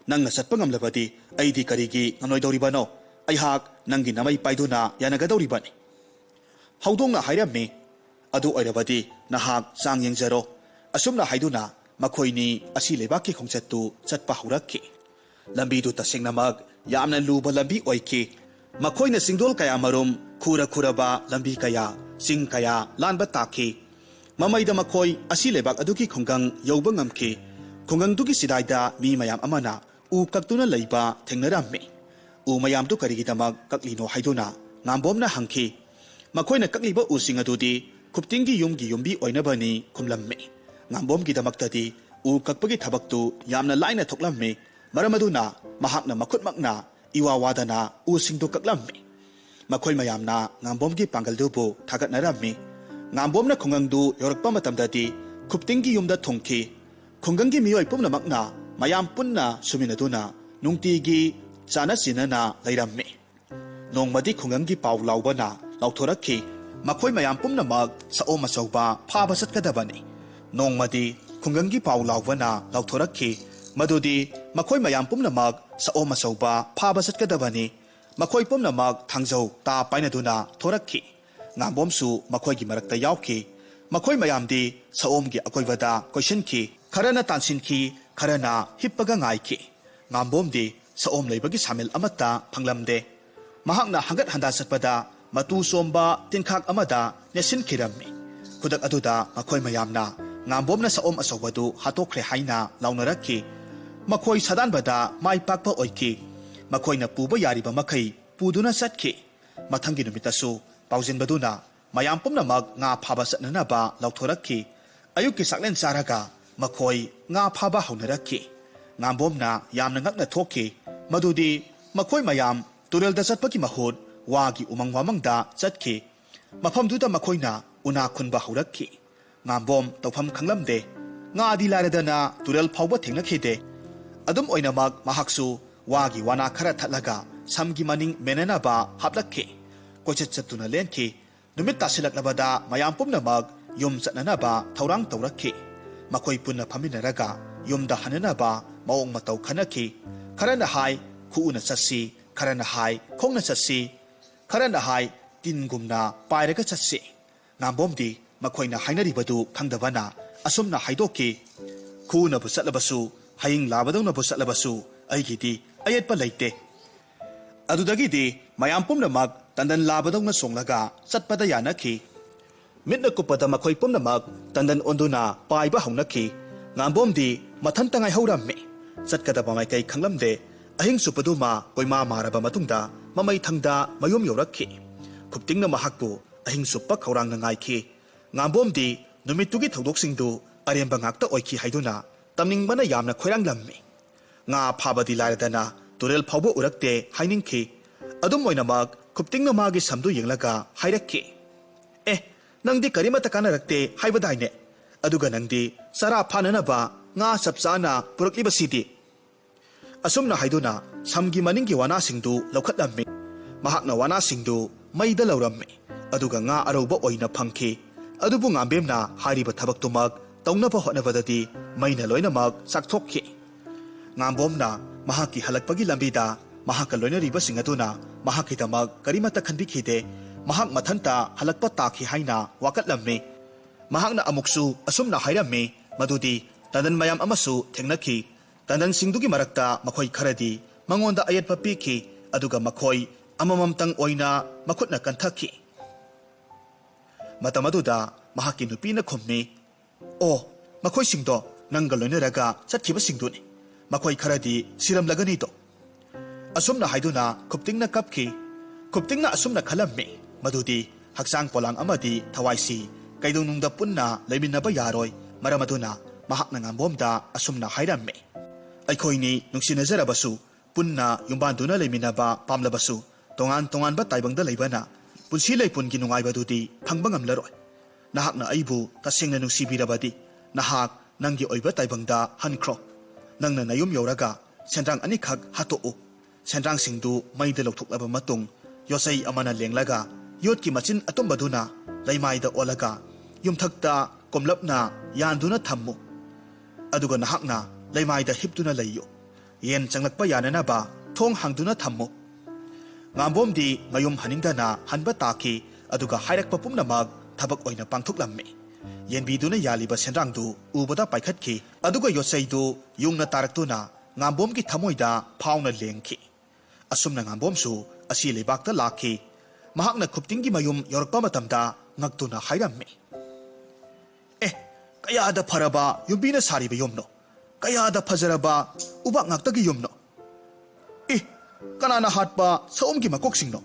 "ꯅꯪꯅ ꯆꯠꯄ ꯉꯝꯂꯕꯗꯤ ꯑꯩꯗꯤ ꯀꯔꯤꯒꯤ ꯉꯝꯂꯣꯏꯗꯧꯔꯤꯕꯅꯣ? ꯑꯩꯍꯥꯛ ꯅꯪꯒꯤ ꯅꯃꯩ ꯄꯥꯏꯗꯨꯅ ꯌꯥꯅꯒꯗꯧꯔꯤꯕꯅꯤ꯫" ꯍꯧꯗꯣꯡꯅ ꯍꯥꯏꯔꯝꯃꯤ, "ꯑꯗꯨ ꯑꯣꯏꯔꯕꯗꯤ ꯅꯍꯥꯛ ꯆꯥꯡ ꯌꯦꯡꯖꯔꯣ꯫" ꯑꯁꯨꯝꯅ ꯍꯥꯏꯗꯨꯅ ꯃꯈꯣꯏꯅꯤ ꯑꯁꯤ ꯂꯩꯕꯥꯛꯀꯤ ꯈꯣꯡꯆꯠꯇꯨ ꯆꯠꯄ ꯍꯧꯔꯛꯈꯤ꯫ ꯂꯝꯕꯤꯗꯨ ꯇꯁꯦꯡꯅꯃꯛ ꯌꯥꯝꯅ ꯂꯨꯕ ꯂꯝꯕꯤ ꯑꯣꯏꯈꯤ꯫ ꯃꯈꯣꯏꯅ ꯆꯤꯡꯗꯣꯜ ꯀꯌꯥꯃꯔꯨꯝ, ꯈꯨꯔ ꯈꯨꯔꯕ ꯂꯝꯕꯤ ꯀꯌꯥ, ꯆꯤꯡ ꯀꯌꯥ ꯂꯥꯟꯕ ꯇꯥꯈꯤ꯫ ꯃꯃꯩꯗ ꯃꯈꯣꯏ ꯑꯁꯤ ꯂꯩꯕꯥꯛ ꯑꯗꯨꯒꯤ ꯈꯨꯡꯒꯪ ꯌꯧꯕ ꯉꯝꯈꯤ꯫ ꯈꯨꯡꯒꯪꯗꯨꯒꯤ ꯆꯤꯗꯥꯏꯗ ꯃꯤ ꯃꯌꯥꯝ ꯑꯃꯅ ꯎ ꯀꯛꯇꯨꯅ ꯂꯩꯕ ꯊꯦꯡꯅꯔꯝꯃꯤ꯫ ꯎ ꯃꯌꯥꯝꯗꯨ ꯀꯔꯤꯒꯤꯗꯃꯛ ꯀꯛꯂꯤꯅꯣ ꯍꯥꯏꯗꯨꯅ ꯉꯥꯝꯕꯣꯝꯅ ꯍꯪꯈꯤ꯫ ꯃꯈꯣꯏꯅ ꯀꯛꯂꯤꯕ ꯎꯁꯤꯡ ꯑꯗꯨꯗꯤ ꯈꯨꯞꯇꯤꯡꯒꯤ ꯌꯨꯝꯒꯤ ꯌꯨꯝꯕꯤ ꯑꯣꯏꯅꯕꯅꯤ ꯈꯨꯝꯂꯝꯃꯤ꯫ ꯉꯥꯝꯕꯣꯝꯒꯤꯗꯃꯛꯇꯗꯤ ꯎ ꯀꯛꯄꯒꯤ ꯊꯕꯛꯇꯨ ꯌꯥꯝꯅ ꯂꯥꯏꯅ ꯊꯣꯛꯂꯝꯃꯤ꯫ ꯃꯔꯝ ꯑꯗꯨꯅ ꯃꯍꯥꯛꯅ ꯃꯈꯨꯠꯃꯛꯅ ꯏꯋꯥ ꯋꯥꯗꯅ ꯎꯁꯤꯡꯗꯨ ꯀꯛꯂꯝꯃꯤ꯫ ꯃꯈꯣꯏ ꯃꯌꯥꯝꯅ ꯉꯥꯝꯕꯣꯝꯒꯤ ꯄꯥꯡꯒꯜꯗꯨꯕꯨ ꯊꯥꯒꯠꯅꯔꯝꯃꯤ꯫ ꯉꯥꯝꯕꯣꯝꯅ ꯈꯨꯡꯒꯪꯗꯨ ꯌꯧꯔꯛꯄ ꯃꯇꯝꯗꯗꯤ ꯈꯨꯞꯇꯤꯡꯒꯤ ꯌꯨꯝꯗ ꯊꯨꯡꯈꯤ꯫ ꯈꯨꯡꯒꯪꯒꯤ ꯃꯤꯑꯣꯏ ꯄꯨꯝꯅꯃꯛꯅ ꯃꯌꯥꯝ ꯄꯨꯟꯅ ꯁꯨꯃꯤꯟꯅꯗꯨꯅ ꯅꯨꯡꯇꯤꯒꯤ ꯆꯥꯅ ꯆꯤꯟꯅꯅ ꯂꯩꯔꯝꯃꯤ꯫ ꯅꯣꯡꯃꯗꯤ ꯈꯨꯡꯒꯪꯒꯤ ꯄꯥꯎ ꯂꯥꯎꯕꯅ ꯂꯥꯎꯊꯣꯔꯛꯈꯤ, "ꯃꯈꯣꯏ ꯃꯌꯥꯝ ꯄꯨꯝꯅꯃꯛ ꯁꯑꯣꯝ ꯑꯆꯧꯕ ꯐꯥꯕ ꯆꯠꯀꯗꯕꯅꯤ꯫" ꯅꯣꯡꯃꯗꯤ ꯈꯨꯡꯒꯪꯒꯤ ꯄꯥꯎ ꯂꯥꯎꯕꯅ ꯂꯥꯎꯊꯣꯔꯛꯈꯤ, ꯃꯗꯨꯗꯤ ꯃꯈꯣꯏ ꯃꯌꯥꯝ ꯄꯨꯝꯅꯃꯛ ꯁꯑꯣꯝ ꯑꯆꯧꯕ ꯐꯥꯕ ꯆꯠꯀꯗꯕꯅꯤ꯫ ꯃꯈꯣꯏ ꯄꯨꯝꯅꯃꯛ ꯊꯥꯡꯖꯧ ꯇꯥ ꯄꯥꯏꯅꯗꯨꯅ ꯊꯣꯔꯛꯈꯤ꯫ ꯉꯥꯝꯕꯣꯝꯁꯨ ꯃꯈꯣꯏꯒꯤ ꯃꯔꯛꯇ ꯌꯥꯎꯈꯤ꯫ ꯃꯈꯣꯏ ꯃꯌꯥꯝꯗꯤ ꯁꯑꯣꯝꯒꯤ ꯑꯀꯣꯏꯕꯗ ꯀꯣꯏꯁꯤꯟꯈꯤ꯫ ꯈꯔꯅ ꯇꯥꯟꯁꯤꯟꯈꯤ, ꯈꯔꯅ ꯍꯤꯞꯄꯒ ꯉꯥꯏꯈꯤ꯫ ꯉꯥꯝꯕꯣꯝꯗꯤ ꯁꯑꯣꯝ ꯂꯩꯕꯒꯤ ꯁꯥꯃꯤꯜ ꯑꯃꯠꯇ ꯐꯪꯂꯝꯗꯦ꯫ ꯃꯍꯥꯛꯅ ꯍꯪꯒꯠ ꯍꯟꯗꯥ ꯆꯠꯄꯗ ꯃꯇꯨ ꯆꯣꯝꯕ ꯇꯤꯟꯈꯥꯛ ꯑꯃꯗ ꯅꯦꯠꯁꯤꯟꯈꯤꯔꯝꯃꯤ꯫ ꯈꯨꯗꯛ ꯑꯗꯨꯗ ꯃꯈꯣꯏ ꯃꯌꯥꯝꯅ ꯉꯥꯝꯕꯣꯝꯅ ꯁꯑꯣꯝ ꯑꯆꯧꯕꯗꯨ ꯍꯥꯠꯇꯣꯛꯈ꯭ꯔꯦ ꯍꯥꯏꯅ ꯂꯥꯎꯅꯔꯛꯈꯤ꯫ ꯃꯈꯣꯏ ꯁꯥꯗꯥꯟꯕꯗ ꯃꯥꯏ ꯄꯥꯛꯄ ꯑꯣꯏꯈꯤ꯫ ꯃꯈꯣꯏꯅ ꯄꯨꯕ ꯌꯥꯔꯤꯕ ꯃꯈꯩ ꯄꯨꯗꯨꯅ ꯆꯠꯈꯤ꯫ ꯃꯊꯪꯒꯤ ꯅꯨꯃꯤꯠꯇꯁꯨ ꯄꯥꯎꯖꯦꯟꯕꯗꯨꯅ ꯃꯌꯥꯝ ꯄꯨꯝꯅꯃꯛ ꯉꯥ ꯐꯥꯕ ꯆꯠꯅꯅꯕ ꯂꯥꯎꯊꯣꯔꯛꯈꯤ꯫ ꯑꯌꯨꯛꯀꯤ ꯆꯥꯛꯂꯦꯟ ꯆꯥꯔꯒ ꯃꯈꯣꯏ ꯉꯥ ꯐꯥꯕ ꯍꯧꯅꯔꯛꯈꯤ꯫ ꯉꯥꯝꯕꯣꯝꯅ ꯌꯥꯝꯅ ꯉꯛꯅ ꯊꯣꯛꯈꯤ꯫ ꯃꯗꯨꯗꯤ ꯃꯈꯣꯏ ꯃꯌꯥꯝ ꯇꯨꯔꯦꯜꯗ ꯆꯠꯄꯒꯤ ꯃꯍꯨꯠ ꯋꯥꯒꯤ ꯎꯃꯪ ꯋꯥꯃꯪꯗ ꯆꯠꯈꯤ꯫ ꯃꯐꯝꯗꯨꯗ ꯃꯈꯣꯏꯅ ꯎꯅꯥ ꯈꯨꯟꯕ ꯍꯧꯔꯛꯈꯤ꯫ ꯉꯥꯝꯕꯣꯝ ꯇꯧꯐꯝ ꯈꯪꯂꯝꯗꯦ꯫ ꯉꯥꯗꯤ ꯂꯥꯏꯔꯗꯅ ꯇꯨꯔꯦꯜ ꯐꯥꯎꯕ ꯊꯦꯡꯅꯈꯤꯗꯦ꯫ ꯑꯗꯨꯝ ꯑꯣꯏꯅꯃꯛ ꯃꯍꯥꯛꯁꯨ ꯋꯥꯒꯤ ꯋꯥꯅꯥ ꯈꯔ ꯊꯠꯂꯒ ꯁꯝꯒꯤ ꯃꯅꯤꯡ ꯃꯦꯟꯅꯅꯕ ꯍꯥꯞꯂꯛꯈꯤ꯫ ꯀꯣꯏꯆꯠ ꯆꯠꯇꯨꯅ ꯂꯦꯟꯈꯤ꯫ ꯅꯨꯃꯤꯠ ꯇꯥꯁꯤꯜꯂꯛꯂꯕꯗ ꯃꯌꯥꯝ ꯄꯨꯝꯅꯃꯛ ꯌꯨꯝ ꯆꯠꯅꯅꯕ ꯊꯧꯔꯥꯡ ꯇꯧꯔꯛꯈꯤ꯫ ꯃꯈꯣꯏ ꯄꯨꯟꯅ ꯐꯝꯃꯤꯟꯅꯔꯒ ꯌꯨꯝꯗ ꯍꯟꯅꯅꯕ ꯃꯑꯣꯡ ꯃꯇꯧ ꯈꯟꯅꯈꯤ꯫ ꯈꯔꯅ ꯍꯥꯏ, "ꯈꯨꯎꯅ ꯆꯠꯁꯤ", ꯈꯔꯅ ꯍꯥꯏ, "ꯈꯣꯡꯅ ꯆꯠꯁꯤ", ꯈꯔꯅ ꯍꯥꯏ, "ꯇꯤꯟꯒꯨꯝꯅ ꯄꯥꯏꯔꯒ ꯆꯠꯁꯤ"꯫ ꯉꯥꯝꯕꯣꯝꯗꯤ ꯃꯈꯣꯏꯅ ꯍꯥꯏꯅꯔꯤꯕꯗꯨ ꯈꯪꯗꯕꯅ ꯑꯁꯨꯝꯅ ꯍꯥꯏꯗꯣꯛꯈꯤ, "ꯈꯨꯎꯅꯕꯨ ꯆꯠꯂꯕꯁꯨ, ꯍꯌꯤꯡ ꯂꯥꯕꯗꯧꯅꯕꯨ ꯆꯠꯂꯕꯁꯨ, ꯑꯩꯒꯤꯗꯤ ꯑꯌꯦꯠꯄ ꯂꯩꯇꯦ"꯫ ꯑꯗꯨꯗꯒꯤꯗꯤ ꯃꯌꯥꯝ ꯄꯨꯝꯅꯃꯛ ꯇꯟꯗꯟ ꯂꯥꯕꯗꯧꯅ ꯆꯣꯡꯂꯒ ꯆꯠꯄꯗ ꯌꯥꯅꯈꯤ꯫ ꯃꯤꯠꯅ ꯀꯨꯞꯄꯗ ꯃꯈꯣꯏ ꯄꯨꯝꯅꯃꯛ ꯇꯟꯗꯟ ꯑꯣꯟꯗꯨꯅ ꯄꯥꯏꯕ ꯍꯧꯅꯈꯤ꯫ ꯉꯥꯝꯕꯣꯝꯗꯤ ꯃꯊꯟꯇ ꯉꯥꯏꯍꯧꯔꯝꯃꯤ꯫ ꯆꯠꯀꯗꯕ ꯃꯥꯏꯀꯩ ꯈꯪꯂꯝꯗꯦ꯫ ꯑꯍꯤꯡ ꯆꯨꯞꯄꯗꯨꯃ ꯀꯣꯏꯃꯥ ꯃꯥꯔꯕ ꯃꯇꯨꯡꯗ ꯃꯃꯩ ꯊꯪꯗ ꯃꯌꯨꯝ ꯌꯧꯔꯛꯈꯤ꯫ ꯈꯨꯞꯇꯤꯡꯅ ꯃꯍꯥꯛꯄꯨ ꯑꯍꯤꯡ ꯆꯨꯞꯄ ꯈꯧꯔꯥꯡꯅ ꯉꯥꯏꯈꯤ꯫ ꯉꯥꯝꯕꯣꯝꯗꯤ ꯅꯨꯃꯤꯠꯇꯨꯒꯤ ꯊꯧꯗꯣꯛꯁꯤꯡꯗꯨ ꯑꯔꯦꯝꯕ ꯉꯥꯛꯇ ꯑꯣꯏꯈꯤ ꯍꯥꯏꯗꯨꯅ ꯇꯝꯅꯤꯡꯕꯅ ꯌꯥꯝꯅ ꯈꯣꯏꯔꯥꯡꯂꯝꯃꯤ꯫ ꯉꯥ ꯐꯥꯕꯗꯤ ꯂꯥꯏꯔꯗꯅ ꯇꯨꯔꯦꯜ ꯐꯥꯎꯕ ꯎꯔꯛꯇꯦ ꯍꯥꯏꯅꯤꯡꯈꯤ꯫ ꯑꯗꯨꯝ ꯑꯣꯏꯅꯃꯛ ꯈꯨꯞꯇꯤꯡꯅ ꯃꯥꯒꯤ ꯁꯝꯗꯨ ꯌꯦꯡꯂꯒ ꯍꯥꯏꯔꯛꯈꯤ, "ꯑꯦ, ꯅꯪꯗꯤ ꯀꯔꯤꯃꯠꯇ ꯀꯥꯟꯅꯔꯛꯇꯦ ꯍꯥꯏꯕꯗꯥꯏꯅꯦ? ꯑꯗꯨꯒ ꯅꯪꯗꯤ ꯆꯔꯥ ꯐꯥꯅꯅꯕ ꯉꯥ ꯆꯞ ꯆꯥꯅ ꯄꯨꯔꯛꯂꯤꯕꯁꯤꯗꯤ?" ꯑꯁꯨꯝꯅ ꯍꯥꯏꯗꯨꯅ ꯁꯝꯒꯤ ꯃꯅꯤꯡꯒꯤ ꯋꯥꯅꯥꯁꯤꯡꯗꯨ ꯂꯧꯈꯠꯂꯝꯃꯤ꯫ ꯃꯍꯥꯛꯅ ꯋꯥꯅꯥꯁꯤꯡꯗꯨ ꯃꯩꯗ ꯂꯧꯔꯝꯃꯤ, ꯑꯗꯨꯒ ꯉꯥ ꯑꯔꯧꯕ ꯑꯣꯏꯅ ꯐꯪꯈꯤ꯫ ꯑꯗꯨꯕꯨ ꯉꯥꯝꯕꯦꯝꯅ ꯍꯥꯏꯔꯤꯕ ꯊꯕꯛꯇꯨꯃꯛ ꯇꯧꯅꯕ ꯍꯣꯠꯅꯕꯗꯗꯤ ꯃꯩꯅ ꯂꯣꯏꯅꯃꯛ ꯆꯥꯛꯊꯣꯛꯈꯤ꯫ ꯉꯥꯝꯕꯣꯝꯅ ꯃꯍꯥꯛꯀꯤ ꯍꯜꯂꯛꯄꯒꯤ ꯂꯝꯕꯤꯗ ꯃꯍꯥꯛꯀ ꯂꯣꯏꯅꯔꯤꯕꯁꯤꯡ ꯑꯗꯨꯅ ꯃꯍꯥꯛꯀꯤꯗꯃꯛ ꯀꯔꯤꯃꯠꯇ ꯈꯟꯕꯤꯈꯤꯗꯦ꯫ ꯃꯍꯥꯛ ꯃꯊꯟꯇ ꯍꯜꯂꯛꯄ ꯇꯥꯈꯤ ꯍꯥꯏꯅ ꯋꯥꯀꯠꯂꯝꯃꯤ꯫ ꯃꯍꯥꯛꯅ ꯑꯃꯨꯛꯁꯨ ꯑꯁꯨꯝꯅ ꯍꯥꯏꯔꯝꯃꯤ, ꯃꯗꯨꯗꯤ ꯇꯟꯗꯟ ꯃꯌꯥꯝ ꯑꯃꯁꯨ ꯊꯦꯡꯅꯈꯤ꯫ ꯇꯟꯗꯟꯁꯤꯡꯗꯨꯒꯤ ꯃꯔꯛꯇ ꯃꯈꯣꯏ ꯈꯔꯗꯤ ꯃꯉꯣꯟꯗ ꯑꯌꯦꯠꯄ ꯄꯤꯈꯤ, ꯑꯗꯨꯒ ꯃꯈꯣꯏ ꯑꯃꯃꯝꯇꯪ ꯑꯣꯏꯅ ꯃꯈꯨꯠꯅ ꯀꯟꯊꯈꯤ꯫ ꯃꯇꯝ ꯑꯗꯨꯗ ꯃꯍꯥꯛꯀꯤ ꯅꯨꯄꯤꯅ ꯈꯨꯝꯃꯤ, "ꯑꯣ, ꯃꯈꯣꯏꯁꯤꯡꯗꯣ ꯅꯪꯒ ꯂꯣꯏꯅꯔꯒ ꯆꯠꯈꯤꯕꯁꯤꯡꯗꯨꯅꯤ꯫ ꯃꯈꯣꯏ ꯈꯔꯗꯤ ꯁꯤꯔꯝꯂꯒꯅꯤꯗꯣ"꯫ ꯑꯁꯨꯝꯅ ꯍꯥꯏꯗꯨꯅ ꯈꯨꯞꯇꯤꯡꯅ ꯀꯞꯈꯤ꯫ ꯈꯨꯞꯇꯤꯡꯅ ꯑꯁꯨꯝꯅ ꯈꯜꯂꯝꯃꯤ, ꯃꯗꯨꯗꯤ ꯍꯛꯆꯥꯡ ꯄꯣꯂꯥꯡ ꯑꯃꯗꯤ ꯊꯋꯥꯏꯁꯤ ꯀꯩꯗꯧꯅꯨꯡꯗ ꯄꯨꯟꯅ ꯂꯩꯃꯤꯟꯅꯕ ꯌꯥꯔꯣꯏ꯫ ꯃꯔꯝ ꯑꯗꯨꯅ ꯃꯍꯥꯛꯅ ꯉꯥꯝꯕꯣꯝꯗ ꯑꯁꯨꯝꯅ ꯍꯥꯏꯔꯝꯃꯤ, "ꯑꯩꯈꯣꯏꯅꯤ ꯅꯨꯡꯁꯤꯅꯖꯔꯕꯁꯨ, ꯄꯨꯟꯅ ꯌꯨꯝꯕꯥꯟꯗꯨꯅ ꯂꯩꯃꯤꯟꯅꯕ ꯄꯥꯝꯂꯕꯁꯨ, ꯇꯣꯉꯥꯟ ꯇꯣꯉꯥꯟꯕ ꯇꯥꯏꯕꯪꯗ ꯂꯩꯕꯅ ꯄꯨꯟꯁꯤ ꯂꯩꯄꯨꯟꯒꯤ ꯅꯨꯡꯉꯥꯏꯕꯗꯨꯗꯤ ꯐꯪꯕ ꯉꯝꯂꯔꯣꯏ꯫ ꯅꯍꯥꯛꯅ ꯑꯩꯕꯨ ꯇꯁꯦꯡꯅ ꯅꯨꯡꯁꯤꯕꯤꯔꯕꯗꯤ, ꯅꯍꯥꯛ ꯅꯪꯒꯤ ꯑꯣꯏꯕ ꯇꯥꯏꯕꯪꯗ ꯍꯟꯈ꯭ꯔꯣ꯫ ꯅꯪꯅ ꯅꯌꯨꯝ ꯌꯧꯔꯒ ꯁꯦꯟꯗ꯭ꯔꯥꯡ ꯑꯅꯤꯈꯛ ꯍꯥꯠꯇꯣꯛꯎ꯫ ꯁꯦꯟꯗ꯭ꯔꯥꯡꯁꯤꯡꯗꯨ ꯃꯩꯗ ꯂꯧꯊꯣꯛꯂꯕ ꯃꯇꯨꯡ, ꯌꯣꯠꯆꯩ ꯑꯃꯅ ꯂꯦꯡꯂꯒ ꯌꯣꯠꯀꯤ ꯃꯆꯤꯟ ꯑꯇꯨꯝꯕꯗꯨꯅ ꯂꯩꯃꯥꯏꯗ ꯑꯣꯜꯂꯒ ꯌꯨꯝꯊꯛꯇ ꯀꯣꯝꯂꯞꯅ ꯌꯥꯟꯗꯨꯅ ꯊꯝꯃꯨ꯫ ꯑꯗꯨꯒ ꯅꯍꯥꯛꯅ ꯂꯩꯃꯥꯏꯗ ꯍꯤꯞꯇꯨꯅ ꯂꯩꯌꯨ꯫ ꯌꯦꯟ ꯆꯪꯂꯛꯄ ꯌꯥꯅꯅꯕ ꯊꯣꯡ ꯍꯥꯡꯗꯨꯅ ꯊꯝꯃꯨ"꯫ ꯉꯥꯝꯕꯣꯝꯗꯤ ꯃꯌꯨꯝ ꯍꯟꯅꯤꯡꯗꯅ ꯍꯟꯕ ꯇꯥꯈꯤ꯫ ꯑꯗꯨꯒ ꯍꯥꯏꯔꯛꯄ ꯄꯨꯝꯅꯃꯛ ꯊꯕꯛ ꯑꯣꯏꯅ ꯄꯥꯡꯊꯣꯛꯂꯝꯃꯤ꯫ ꯌꯦꯟꯕꯤꯗꯨꯅ ꯌꯥꯜꯂꯤꯕ ꯁꯦꯟꯗ꯭ꯔꯥꯡꯗꯨ ꯎꯕꯗ ꯄꯥꯏꯈꯠꯈꯤ꯫ ꯑꯗꯨꯒ ꯌꯣꯠꯆꯩꯗꯨ ꯌꯨꯡꯅ ꯇꯥꯔꯛꯇꯨꯅ ꯉꯥꯝꯕꯣꯝꯒꯤ ꯊꯃꯣꯏꯗ ꯐꯥꯎꯅ ꯂꯦꯡꯈꯤ꯫ ꯑꯁꯨꯝꯅ ꯉꯥꯝꯕꯣꯝꯁꯨ ꯑꯁꯤ ꯂꯩꯕꯥꯛꯇ ꯂꯥꯛꯈꯤ꯫ ꯃꯍꯥꯛꯅ ꯈꯨꯞꯇꯤꯡꯒꯤ ꯃꯌꯨꯝ ꯌꯧꯔꯛꯄ ꯃꯇꯝꯗ ꯉꯛꯇꯨꯅ ꯍꯥꯏꯔꯝꯃꯤ, "ꯑꯦ, ꯀꯌꯥꯗ ꯐꯔꯕ ꯌꯨꯝꯕꯤꯅ ꯁꯥꯔꯤꯕ ꯌꯨꯝꯅꯣ! ꯀꯌꯥꯗ ꯐꯖꯔꯕ ꯎꯕꯥꯛ ꯉꯥꯛꯇꯒꯤ ꯌꯨꯝꯅꯣ! ꯑꯦ, ꯀꯅꯥꯅ ꯍꯥꯠꯄ ꯁꯑꯣꯝꯒꯤ ꯃꯀꯣꯛꯁꯤꯡꯅꯣ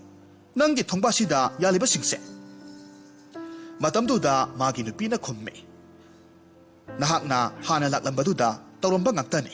ꯅꯪꯒꯤ ꯊꯣꯡꯕꯥꯁꯤꯗ ꯌꯥꯜꯂꯤꯕꯁꯤꯡꯁꯦ?" ꯃꯇꯝꯗꯨꯗ ꯃꯥꯒꯤ ꯅꯨꯄꯤꯅ ꯈꯨꯝꯃꯤ, "ꯅꯍꯥꯛꯅ ꯍꯥꯟꯅ ꯂꯥꯛꯂꯝꯕꯗꯨꯗ ꯇꯧꯔꯝꯕ ꯉꯥꯛꯇꯅꯤ꯫